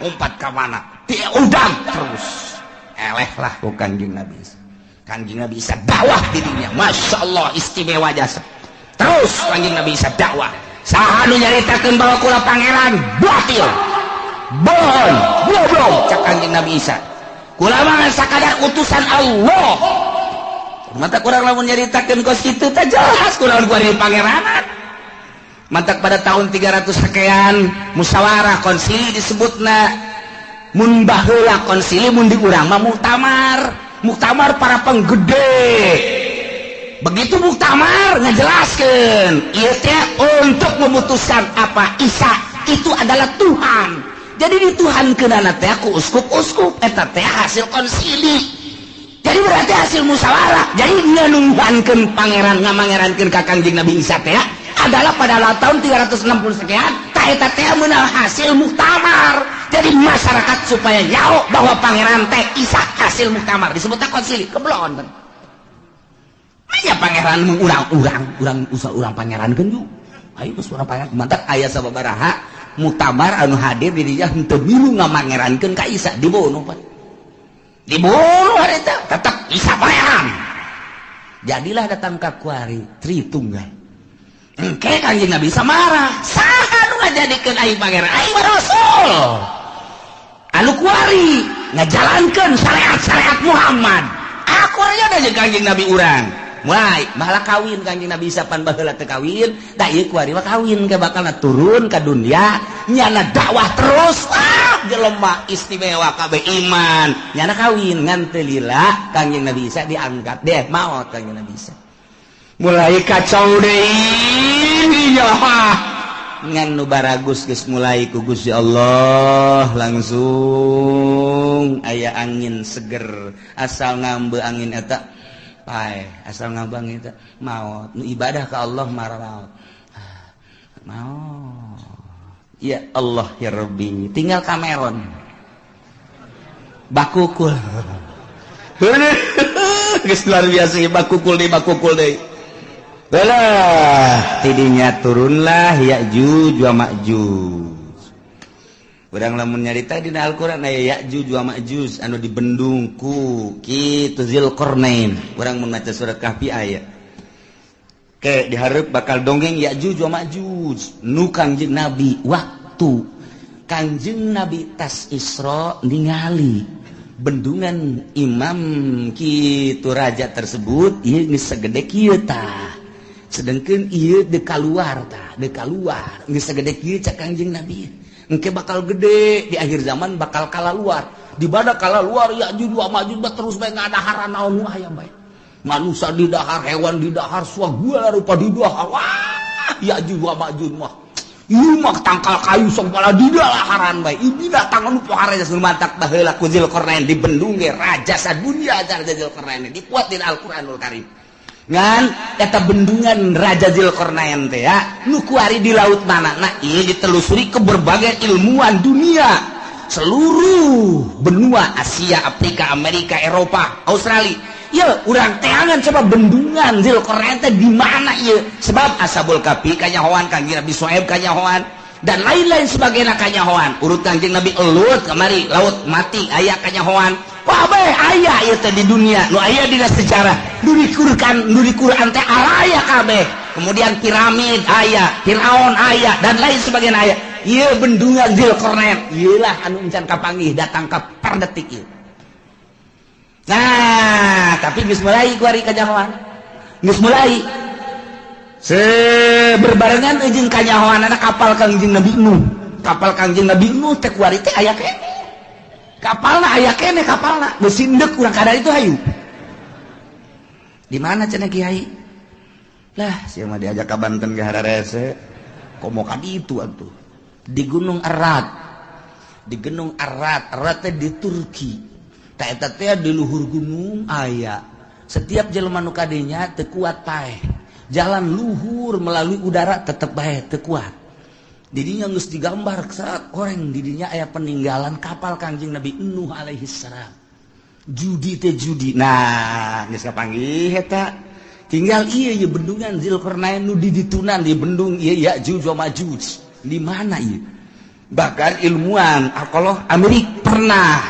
umpat ka mana? Diudag terus. Eleh lah ku Kangjeng Nabi Isa. Kangjeng Nabi Isa dakwah dirinya, Masya Allah istimewa jasa. Terus Kangjeng Nabi Isa dakwah. Saha nu nyaritakeun bahwa kula pangeran batil. Bohong, goblok cak Kangjeng Nabi Isa. Kula mah sakadar utusan Allah. Mata kurang lamun nyaritakeun kos kitu teh jelas kurang gua di pangeranan. Mantak pada tahun 300 sekian musyawarah konsili disebutna. Mun baheula konsili mun di urang mah muktamar. Muktamar para penggede. Begitu muktamar ngajelaskeun ieu teh untuk memutuskan apa Isa itu adalah Tuhan. Jadi dituhankeunana teh ku uskup-uskup eta teh hasil konsili. Jadi berarti hasil musyawarah. Jadi nganuhankeun pangeran, ngamangerankeun ka Kangjeng Nabi Isa teh adalah pada tahun 360 sekian. Tah, eta teh meunang hasil muktamar. Jadi masyarakat supaya nyaho bahwa pangeran teh Isa hasil muktamar, disebutnya konsili. Keblon kan. Aya pangeran urang-urang, urang usah urang pangeran kan yuk. Ayo geus urang pangeran mantap. Aya sababaraha muktamar anu hadir di dinya henteu milu ngamangerankeun ka Isa, dibunuh, Pak. Dibunuh harita, tetap Isa pangeran. Jadilah datang ka kuari Tritunggal. Engke Kanjeng Nabi Isa marah. Saha nu ngajadikeun aing pangeran? Aing mah rasul. Anu kuari ngajalankeun syariat-syariat Muhammad. Aku aja jeung Kanjeng Nabi urang. Wah, malah kawin Kanjeng Nabi Isa pan baheula teu kawin, da ieu kuari mah kawin ke bakalna turun ka dunia, nyana dakwah terus. Ah, jelema istimewa kabeh iman. Nyana kawin ngan teu lila Kanjeng Nabi Isa diangkat deh maot Kanjeng Nabi Isa. Mulai kacau deui ya. Ngan nu baragus geus mulai ku Gusti Allah langsung aya angin seger, asal ngambe angin eta pae, asal ngabang eta maot. Nu ibadah ka Allah marah maot, maot. Ya Allah ya Rabbi, tinggal Cameron bakukul. Geus luar biasa bakukul deui, bakukul deui. Belah tidinya turunlah Ya'juj wa Ma'juj. Urang lamun nyarita dina Al-Qur'an aya Ya'juj wa Ma'juj anu dibendung ku kitu Zulkarnain. Urang mun maca surat Kahfi aya. Ke dihareup bakal dongeng Ya'juj wa Ma'juj nu Kangjeng Nabi waktu Kangjeng Nabi tas Isra ningali bendungan imam kitu raja tersebut ieu geus sagede kieu tah. Sedangkan ieu dek kaluar tah, dek kaluar geus sagede kieu cak Kangjeng Nabi. Engke bakal gede di akhir zaman, bakal kala luar. Di mana kala luar Ya'juj wa Ma'juj terus bae ngadahar naon nu aya bae. Manusia didahar, hewan didahar, segala rupa didahar. Wah, Ya'juj wa Ma'juj mah. Ieu mah tangkal kayu segala didalaharan bae. Ieu binatang anu pohara geus mantak baheula ku Zulkarnain dibendung ge raja sadunia raja Zulkarnain dipuat dina Al-Qur'anul Karim. Ngan eta bendungan Raja Zulkarnain teh ya nu kuari di laut mana? Nah, ieu ditelusuri ke berbagai ilmuwan dunia, seluruh benua Asia, Afrika, Amerika, Eropa, Australia. Ya urang teangan coba bendungan Zulkarnain teh di mana ieu, sebab Ashabul Kahfi kanyahoan, Kangjeng Nabi Syuaib kanyahoan, dan lain-lain sebagainya kanyahoan. Urut Kangjeng Nabi Lut kamari laut mati aya kanyahoan. Wah, bae aya ieu teh di dunia nu aya dina sejarah nu dikurkan nu di Quran teh araya kabeh. Kemudian piramid aya, Firaun aya, dan lain sebagainya aya. Ieu bendungan Zulkarnain ieu lah anu encan kapanggih datang ka per detik ieu. Nah, tapi geus mulai kuari kanyahoan, geus mulai se berbarengan jeung kanyahoan anak kapal Kangjeng Nabi Nuh. Kapal Kangjeng Nabi Nuh teh kuari teh aya keneh kapalna, aya keneh kapalna. Geus indek urang kadar itu. Hayu, di mana cenah kiai lah sia mah diajak ka Banten ge hararese komo ka ditu atuh di Gunung Ararat. Di Gunung Ararat, Ararat teh di Turki. Tak eta teh di luhur gunung aya. Setiap jelema nu kadinya teu kuat paeh. Jalan luhur melalui udara tetep bae teu kuat. Didinya geus digambar saat orang didinya aya peninggalan kapal Kangjeng Nabi Nuh alaihi salam. Judi teh judi. Nah, geus kapanggih eta. Tinggal ieu ieu bendungan Zulkarnain nu di ditunan di bendung ieu Ya'juj wa Ma'juj. Di mana ieu? Bahkan ilmuwan arkeolog Amerika pernah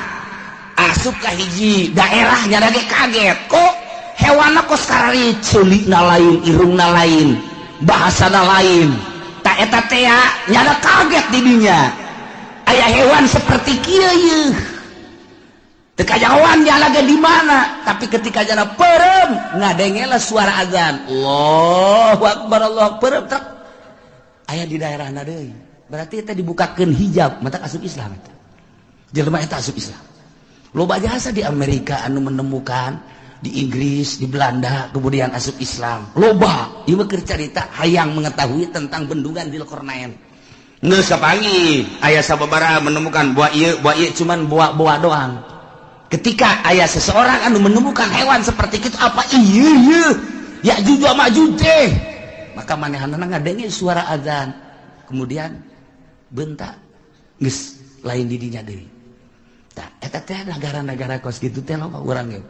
asup ka hiji daerah, nyana ge kaget, kok hewanna kos karari ceulikna lain, irungna lain, bahasana lain. Tak eta teh nyana kaget didinya aya hewan seperti kieu ieu. Teu kajahoan nyala ge di mana, tapi ketika jana perem ngadengela suara azan Allahu Akbar Allah perem truk aya di daerahna deui. Berarti eta dibukakeun hijab mata asup Islam. Eta jelema eta asup Islam. Loba jasa di Amerika anu menemukan, di Inggris, di Belanda, kemudian asup Islam loba. Ieu mah keur carita hayang mengetahui tentang bendungan Zulkarnain. Geus kapanggih aya sababaraha menemukan buah ieu cuman buah-buah doang. Ketika aya seseorang anu menemukan hewan seperti itu apa ieu ieu Ya'juj wa Ma'juj teh, maka manehanna ngadenge suara azan. Kemudian bentak geus lain di dinya deui. Tah eta teh negara-negara kos kitu teh loba urang ge.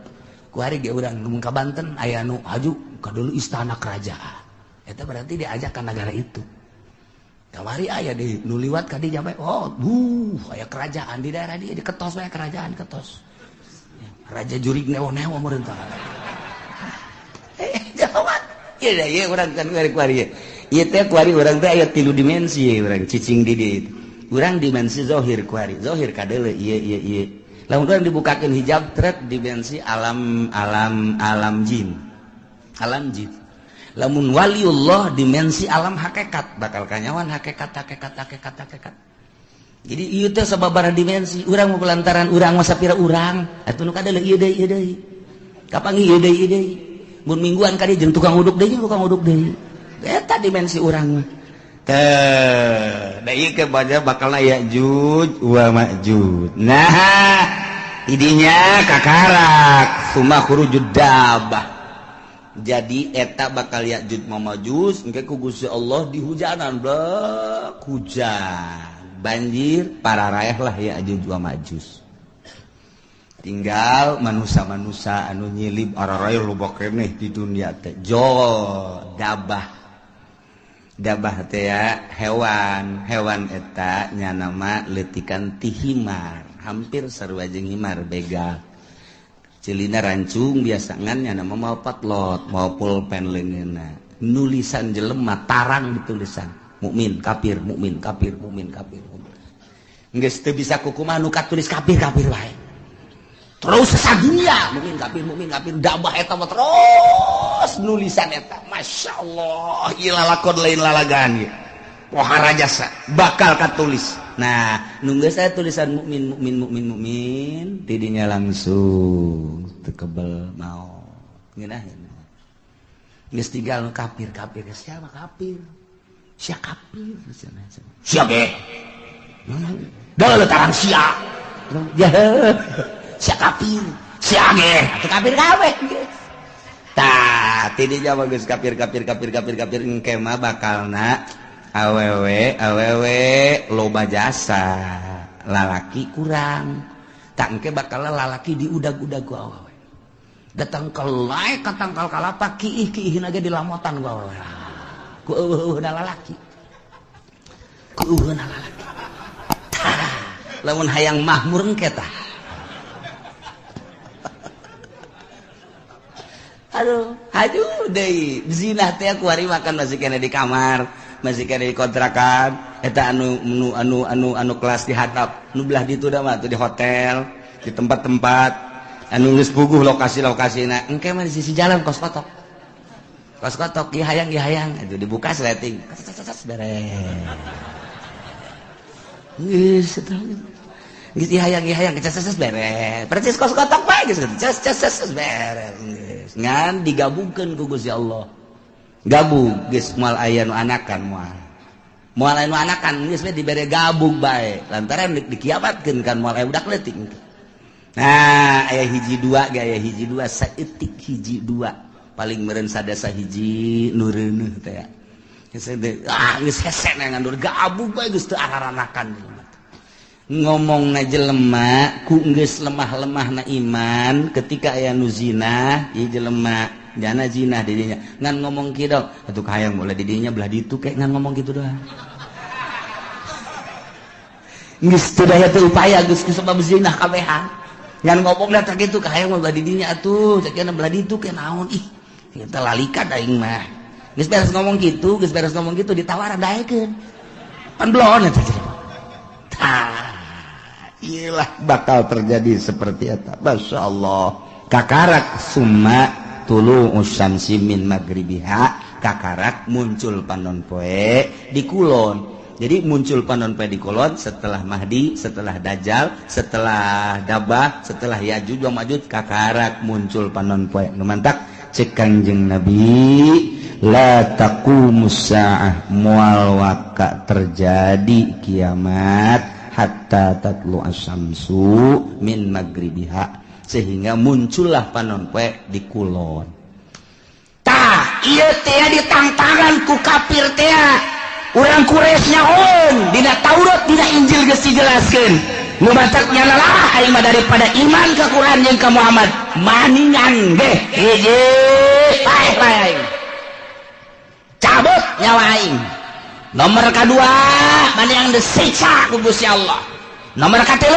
Kuari ge urang mun ka Banten aya nu haju ka dulu istana kerajaan. Eta berarti diajak ka negara itu. Kamari aya di nu liwat ka dinya bae, oh, aya kerajaan di daerah dia diketos bae kerajaan ketos. Raja jurig newo-newo meureun tah. Jawab. Ieu da ieu urang kan kuari. Ieu teh kuari urang teh aya 3 dimensi urang cicing di dieu. Urang dimensi zahir kuari, zahir kadeuleu ieu ieu ieu. Lamun urang dibukakeun hijab trek dimensi alam alam alam jin. Alam jin. Lamun waliullah dimensi alam hakikat, bakal kanyawan hakikat hakikat hakikat hakikat. Jadi ieu teh sababaraha dimensi, urang mah lantaran urang mah sapira urang, atuh nu kadeuleu ieu deui ieu deui. Kapanggih ieu deui ieu deui. Mun mingguan ka dieu jeung tukang uduk deui tukang uduk deui. Eta dimensi urang mah. Teh, da ieu ke baca bakalna Ya'juj wa Ma'juj. Nah, idinya kakarak summa khurujud dabah. Jadi eta bakal Ya'juj wa Ma'juj engke ku Gusti Allah dihujanan blek hujan. Banjir pararaeh lah Ya'juj wa Ma'juj. Tinggal manusia-manusia anu nyilib araraeh loba keneh di dunia teh. Jol dabah. Dabah teh ya hewan, hewan eta nya nama leutikan ti himar, hampir sarua jeung himar begal. Celina rancung biasa ngan nya nama mau patlot, mau pulpen leungeunna. Nulisan jelema tarang ditulisan. Mukmin kafir, mukmin kafir, mukmin kafir. Geus teu bisa kukumaha nu katulis kafir kafir wae. Terus sadunia mukmin kafir dabah eta mah terus nulisan eta. Masya Allah, ieu lalakon lain lalagaan ieu. Pohara jasa bakal katulis. Nah, nunggu saya tulisan mukmin mukmin mukmin mukmin tidinya langsung teu kebel maot. Ngeunah. Geus tinggal kafir kafir siapa kafir? Sia kafir sia ge. Dah tarang sia. Ya. Sia kafir, sia ge, atuh kafir kabeh. Tah, tidinya mah geus kafir kafir kafir kafir kafir engke mah bakalna awewe awewe loba jasa, lalaki kurang. Tak engke bakal lalaki diudag-udag ku awewe. Datang ke lae ka tangkal kalapa kiih-kiihna ge dilamotan ku awewe. Ku eueuhna lalaki. Ku eueuhna lalaki. Tah, lamun hayang mahmur engke tah. Aduh, aduh deui zina teh kuari makan masih kena di kamar, masih kena di kontrakan, eta anu anu anu anu anu kelas di hatap, nu belah ditu da mah tuh di hotel, di tempat-tempat anu geus puguh lokasi-lokasina. Engke mah di sisi jalan kos kotok. Kos kotok ieu hayang itu dibuka sleting. Beres. Geus eta. Geus ieu hayang ces beres. Percis kos kotok bae geus ces ces beres. Ngan digabungkeun ku Gusti Allah. Gabung geus moal aya nu anakan moal. Moal aya nu anakan geus we dibere gabung bae. Lantaran dikiamatkeun kan moal aya budak leutik. Nah, aya hiji dua ge aya hiji dua saeutik hiji dua. Paling meureun sadasa hiji nu reuneuh teh. Geus ah geus hese ngandur gabung bae geus teu araranakan. Ngomongna jelema ku geus lemah-lemahna iman ketika aya nu zina ieu jelema jana zina di dinya ngan ngomong kieu atuh hayang boleh di dinya belah ditu kayak ngan ngomong kitu doang geus teu daya teu upaya geus kusabab zina kabehan ngan ngomongna teh kitu hayang belah di dinya atuh cek belah ditu ke naon ih kita lalikan aing mah geus beres ngomong kitu geus beres ngomong kitu ditawaran daekeun pan belon eta tah iyalah bakal terjadi seperti eta. Masya Allah. Kakarak summa tulu usyamsi min magribiha. Kakarak muncul panon poe di kulon. Jadi muncul panon poe di kulon setelah Mahdi, setelah Dajjal, setelah Dabah, setelah Ya'juj wa Ma'juj, kakarak muncul panon poe. Nu mantak Cek Kangjeng Nabi, la taqumus saah, moal waka terjadi kiamat hatta tatlu asyamsu min magribiha, sehingga muncullah panon poe di kulon. Tah ieu teh ditangtangan ku kafir teh, urang Quraisy nyahoeun dina Taurat dina Injil geus dijelaskeun. Nu matak nyana lah aing mah daripada iman ka Quran jeung ka Muhammad maningan ge hiji paeh bae aing. Cabut nyawa aing. Nomor kedua maning disiksa ku Gusti Allah. Nomor katilu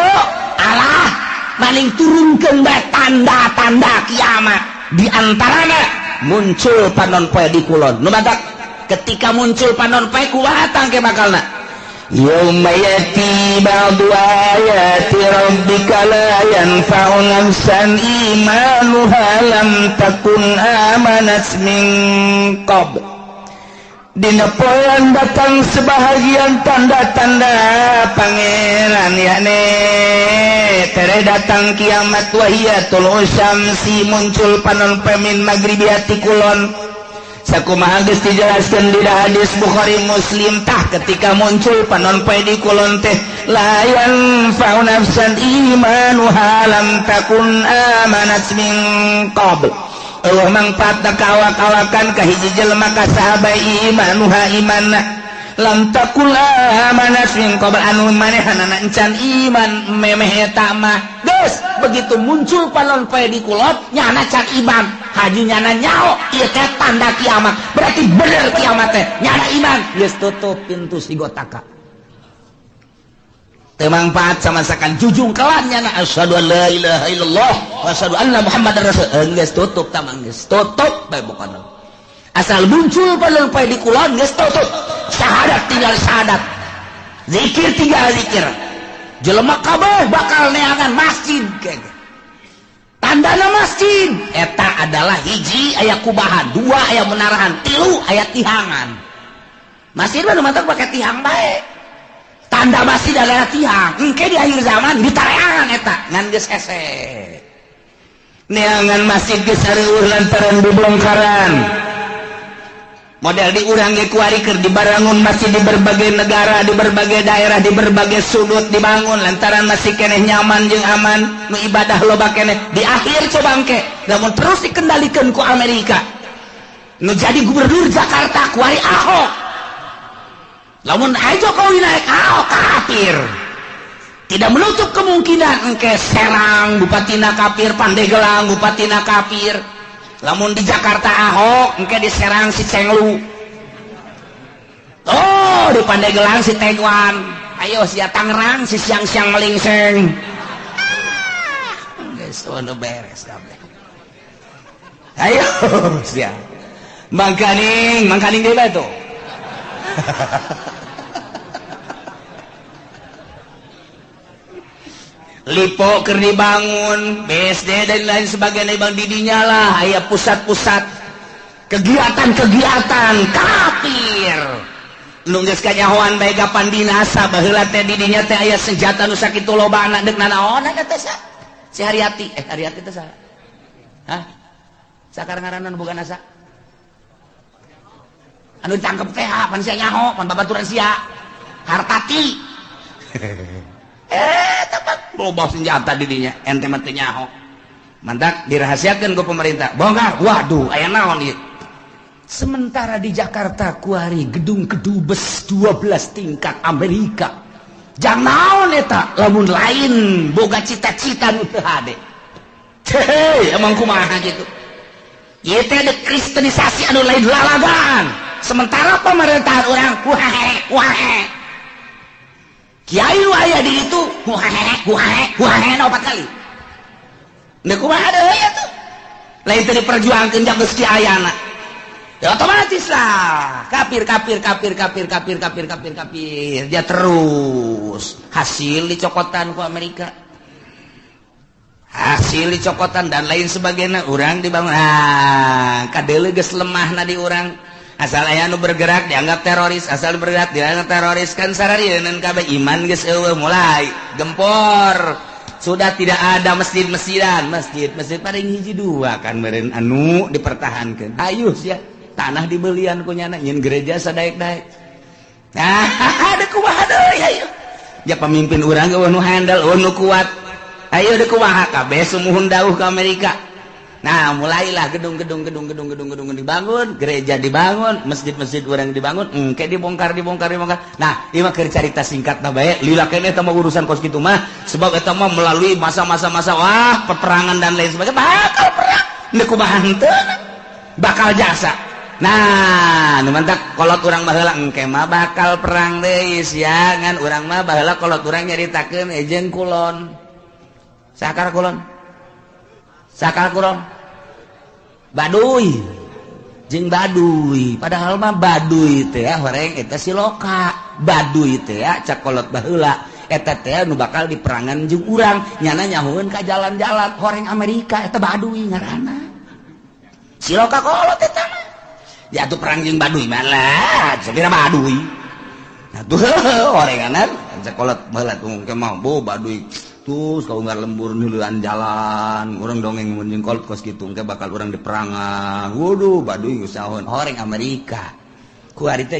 Allah maning turunkeun bae tanda-tanda kiamat. Di antarana muncul panon poe di kulon. Nu matak ketika muncul panon poe kumaha tangke bakalna? Yauma yati ba'du ayati rabbika la yanfa'u nafsan imanuha lam takun amanat min qabl. Dina poean datang sebahagian tanda-tanda pangeran yakni tere datang kiamat wahiyatul syamsi, muncul panon poe min magribiati kulon. Sakumaha geus dijelaskeun di hadis Bukhari Muslim. Tah ketika muncul panon poe di kulon teh la yanfa'u nafsan imanuha lam takun amanat min qabl. Eueuh mangfaatna ka awak-awakan ka hiji jelema ka sahabat imanuha imanna lam takun amanat min qabl, anu manehanana encan iman memeh eta mah. Geus begitu muncul panon poe di kulon nyana can iman, haji nyana nyaho ieu teh tanda kiamat, berarti bener kiamat teh nyana iman. Geus tutup pintu sigotaka. Teu mangfaat sama sakan jujung kelan nyana asyhadu an la ilaha illallah wa asyhadu anna muhammadar rasul. Geus tutup tamang, geus tutup bae pokona. Asal muncul panon poe di kulon geus tutup. Syahadat tinggal syahadat, zikir tinggal zikir. Jelema kabeh bakal neangan masjid kege. Tandana masjid eta adalah hiji aya kubahan, dua aya menarahan, tilu aya tihangan. Masjid mah nu matak pake tihang bae. Tanda masjid adalah tihang. Engke di akhir zaman ditareangan eta ngan geus hese. Neangan masjid geus areueuh lantaran bubongkaran. Model di urang ge kuari keur dibarangun masjid di berbagai negara, di berbagai daerah, di berbagai sudut dibangun lantaran masih keneh nyaman jeung aman, nu ibadah loba keneh. Di akhir coba engke, lamun terus dikendalikan ku Amerika. Nu jadi gubernur Jakarta kuari Ahok. Lamun aja Jokowi naik Ahok kafir. Tidak menutup kemungkinan engke Serang bupatina kafir, Pandeglang bupatina kafir. Lamun di Jakarta Ahok engke di Serang si Cenglu. Oh, di Pandeglang si Tegwan. Ayo sia Tangerang si siang-siang melingseng. Geus ono beres kabeh. Ayo sia. Mangkaning, mangkaning deui bae tuh. Lipo keur dibangun, BSD dan lain sebagainya bang didinya lah aya pusat-pusat kegiatan-kegiatan kafir. Nu geus kanyahoan bae kapan binasa baheula teh didinya teh aya senjata nu sakitu lobana deuk nanaonan teh sa. Si Haryati, Haryati teh saha? Hah? Sakar ngaranna nu boga nasa? Anu ditangkep teh pan sia nyaho, pan babaturan sia. Hartati. Tepat loba senjata didinya, ente mah teu nyaho. Mantak dirahasiakeun ku pemerintah. Bongkar. Waduh, aya naon ieu? Sementara di Jakarta kuari gedung kedubes 12 tingkat Amerika. Jang naon eta lamun lain boga cita-cita nu teu hade. Hei, emang kumaha gitu. Ieu teh ada kristenisasi anu lain lalagaan. Sementara pemerintahan urang wae wae. Kiai nu aya di ditu wae wae wae opat kali. Deuk kumaha deui atuh. Lain teu diperjuangkeun jang geus kiayana. Ya otomatis lah kafir kafir kafir kafir kafir kafir kafir kafir dia terus hasil dicokotan ku Amerika, hasil dicokotan dan lain sebagainya. Urang dibangun kadeuleu geus lemahna di urang, asal aya nu bergerak dianggap teroris, asal bergerak dianggap teroris kan sararieun kabeh iman geus eueuh mulai gempor. Sudah tidak ada masjid-masjidan, masjid-masjid paling hiji dua kan meureun anu dipertahankan. Ayo sia, tanah dibelian ku nyana nyin gereja sadaek-daek. Nah, ada kumaha deui ayo. Ya pemimpin urang ge nu handal, nu kuat. Ayo deui kumaha, kabeh sumuhun dauh ke Amerika. Nah, mulailah gedung-gedung gedung-gedung gedung-gedung dibangun, gereja dibangun, masjid-masjid urang dibangun, engke dibongkar, dibongkar, dibongkar. Nah, ieu mah keur carita singkat na bae, lila keneh eta mah urusan kos kitu mah, sebab eta mah melalui masa-masa masa wah peperangan dan lain sebagainya, bakal perang. Deuk kumaha henteu bakal jasa. Nah, nu mantak kolot urang baheula engke mah bakal perang deui sia, ngan urang mah baheula kolot urang nyaritakeun jeung kulon. Sakar kulon. Sakal kulon. Baduy. Jeung Baduy. Padahal mah Baduy teh horeng eta siloka. Baduy teh cak kolot baheula eta teh nu bakal diperangan jeung urang, nyana nyahueun ka jalan-jalan horeng Amerika eta Baduy ngaranna. Siloka kolot eta mah. Ya atuh perang jeung Baduy mah lah, sapira Baduy. Nah tuh horenganan cak kolot baheula tuh engke mah bo Baduy. Terus kalau nggak lembur nuluan jalan, orang dongeng mun jeung kolot kos kitu engke bakal urang diperangan. Waduh, Baduy geus sahun horeng Amerika. Ku ari teh.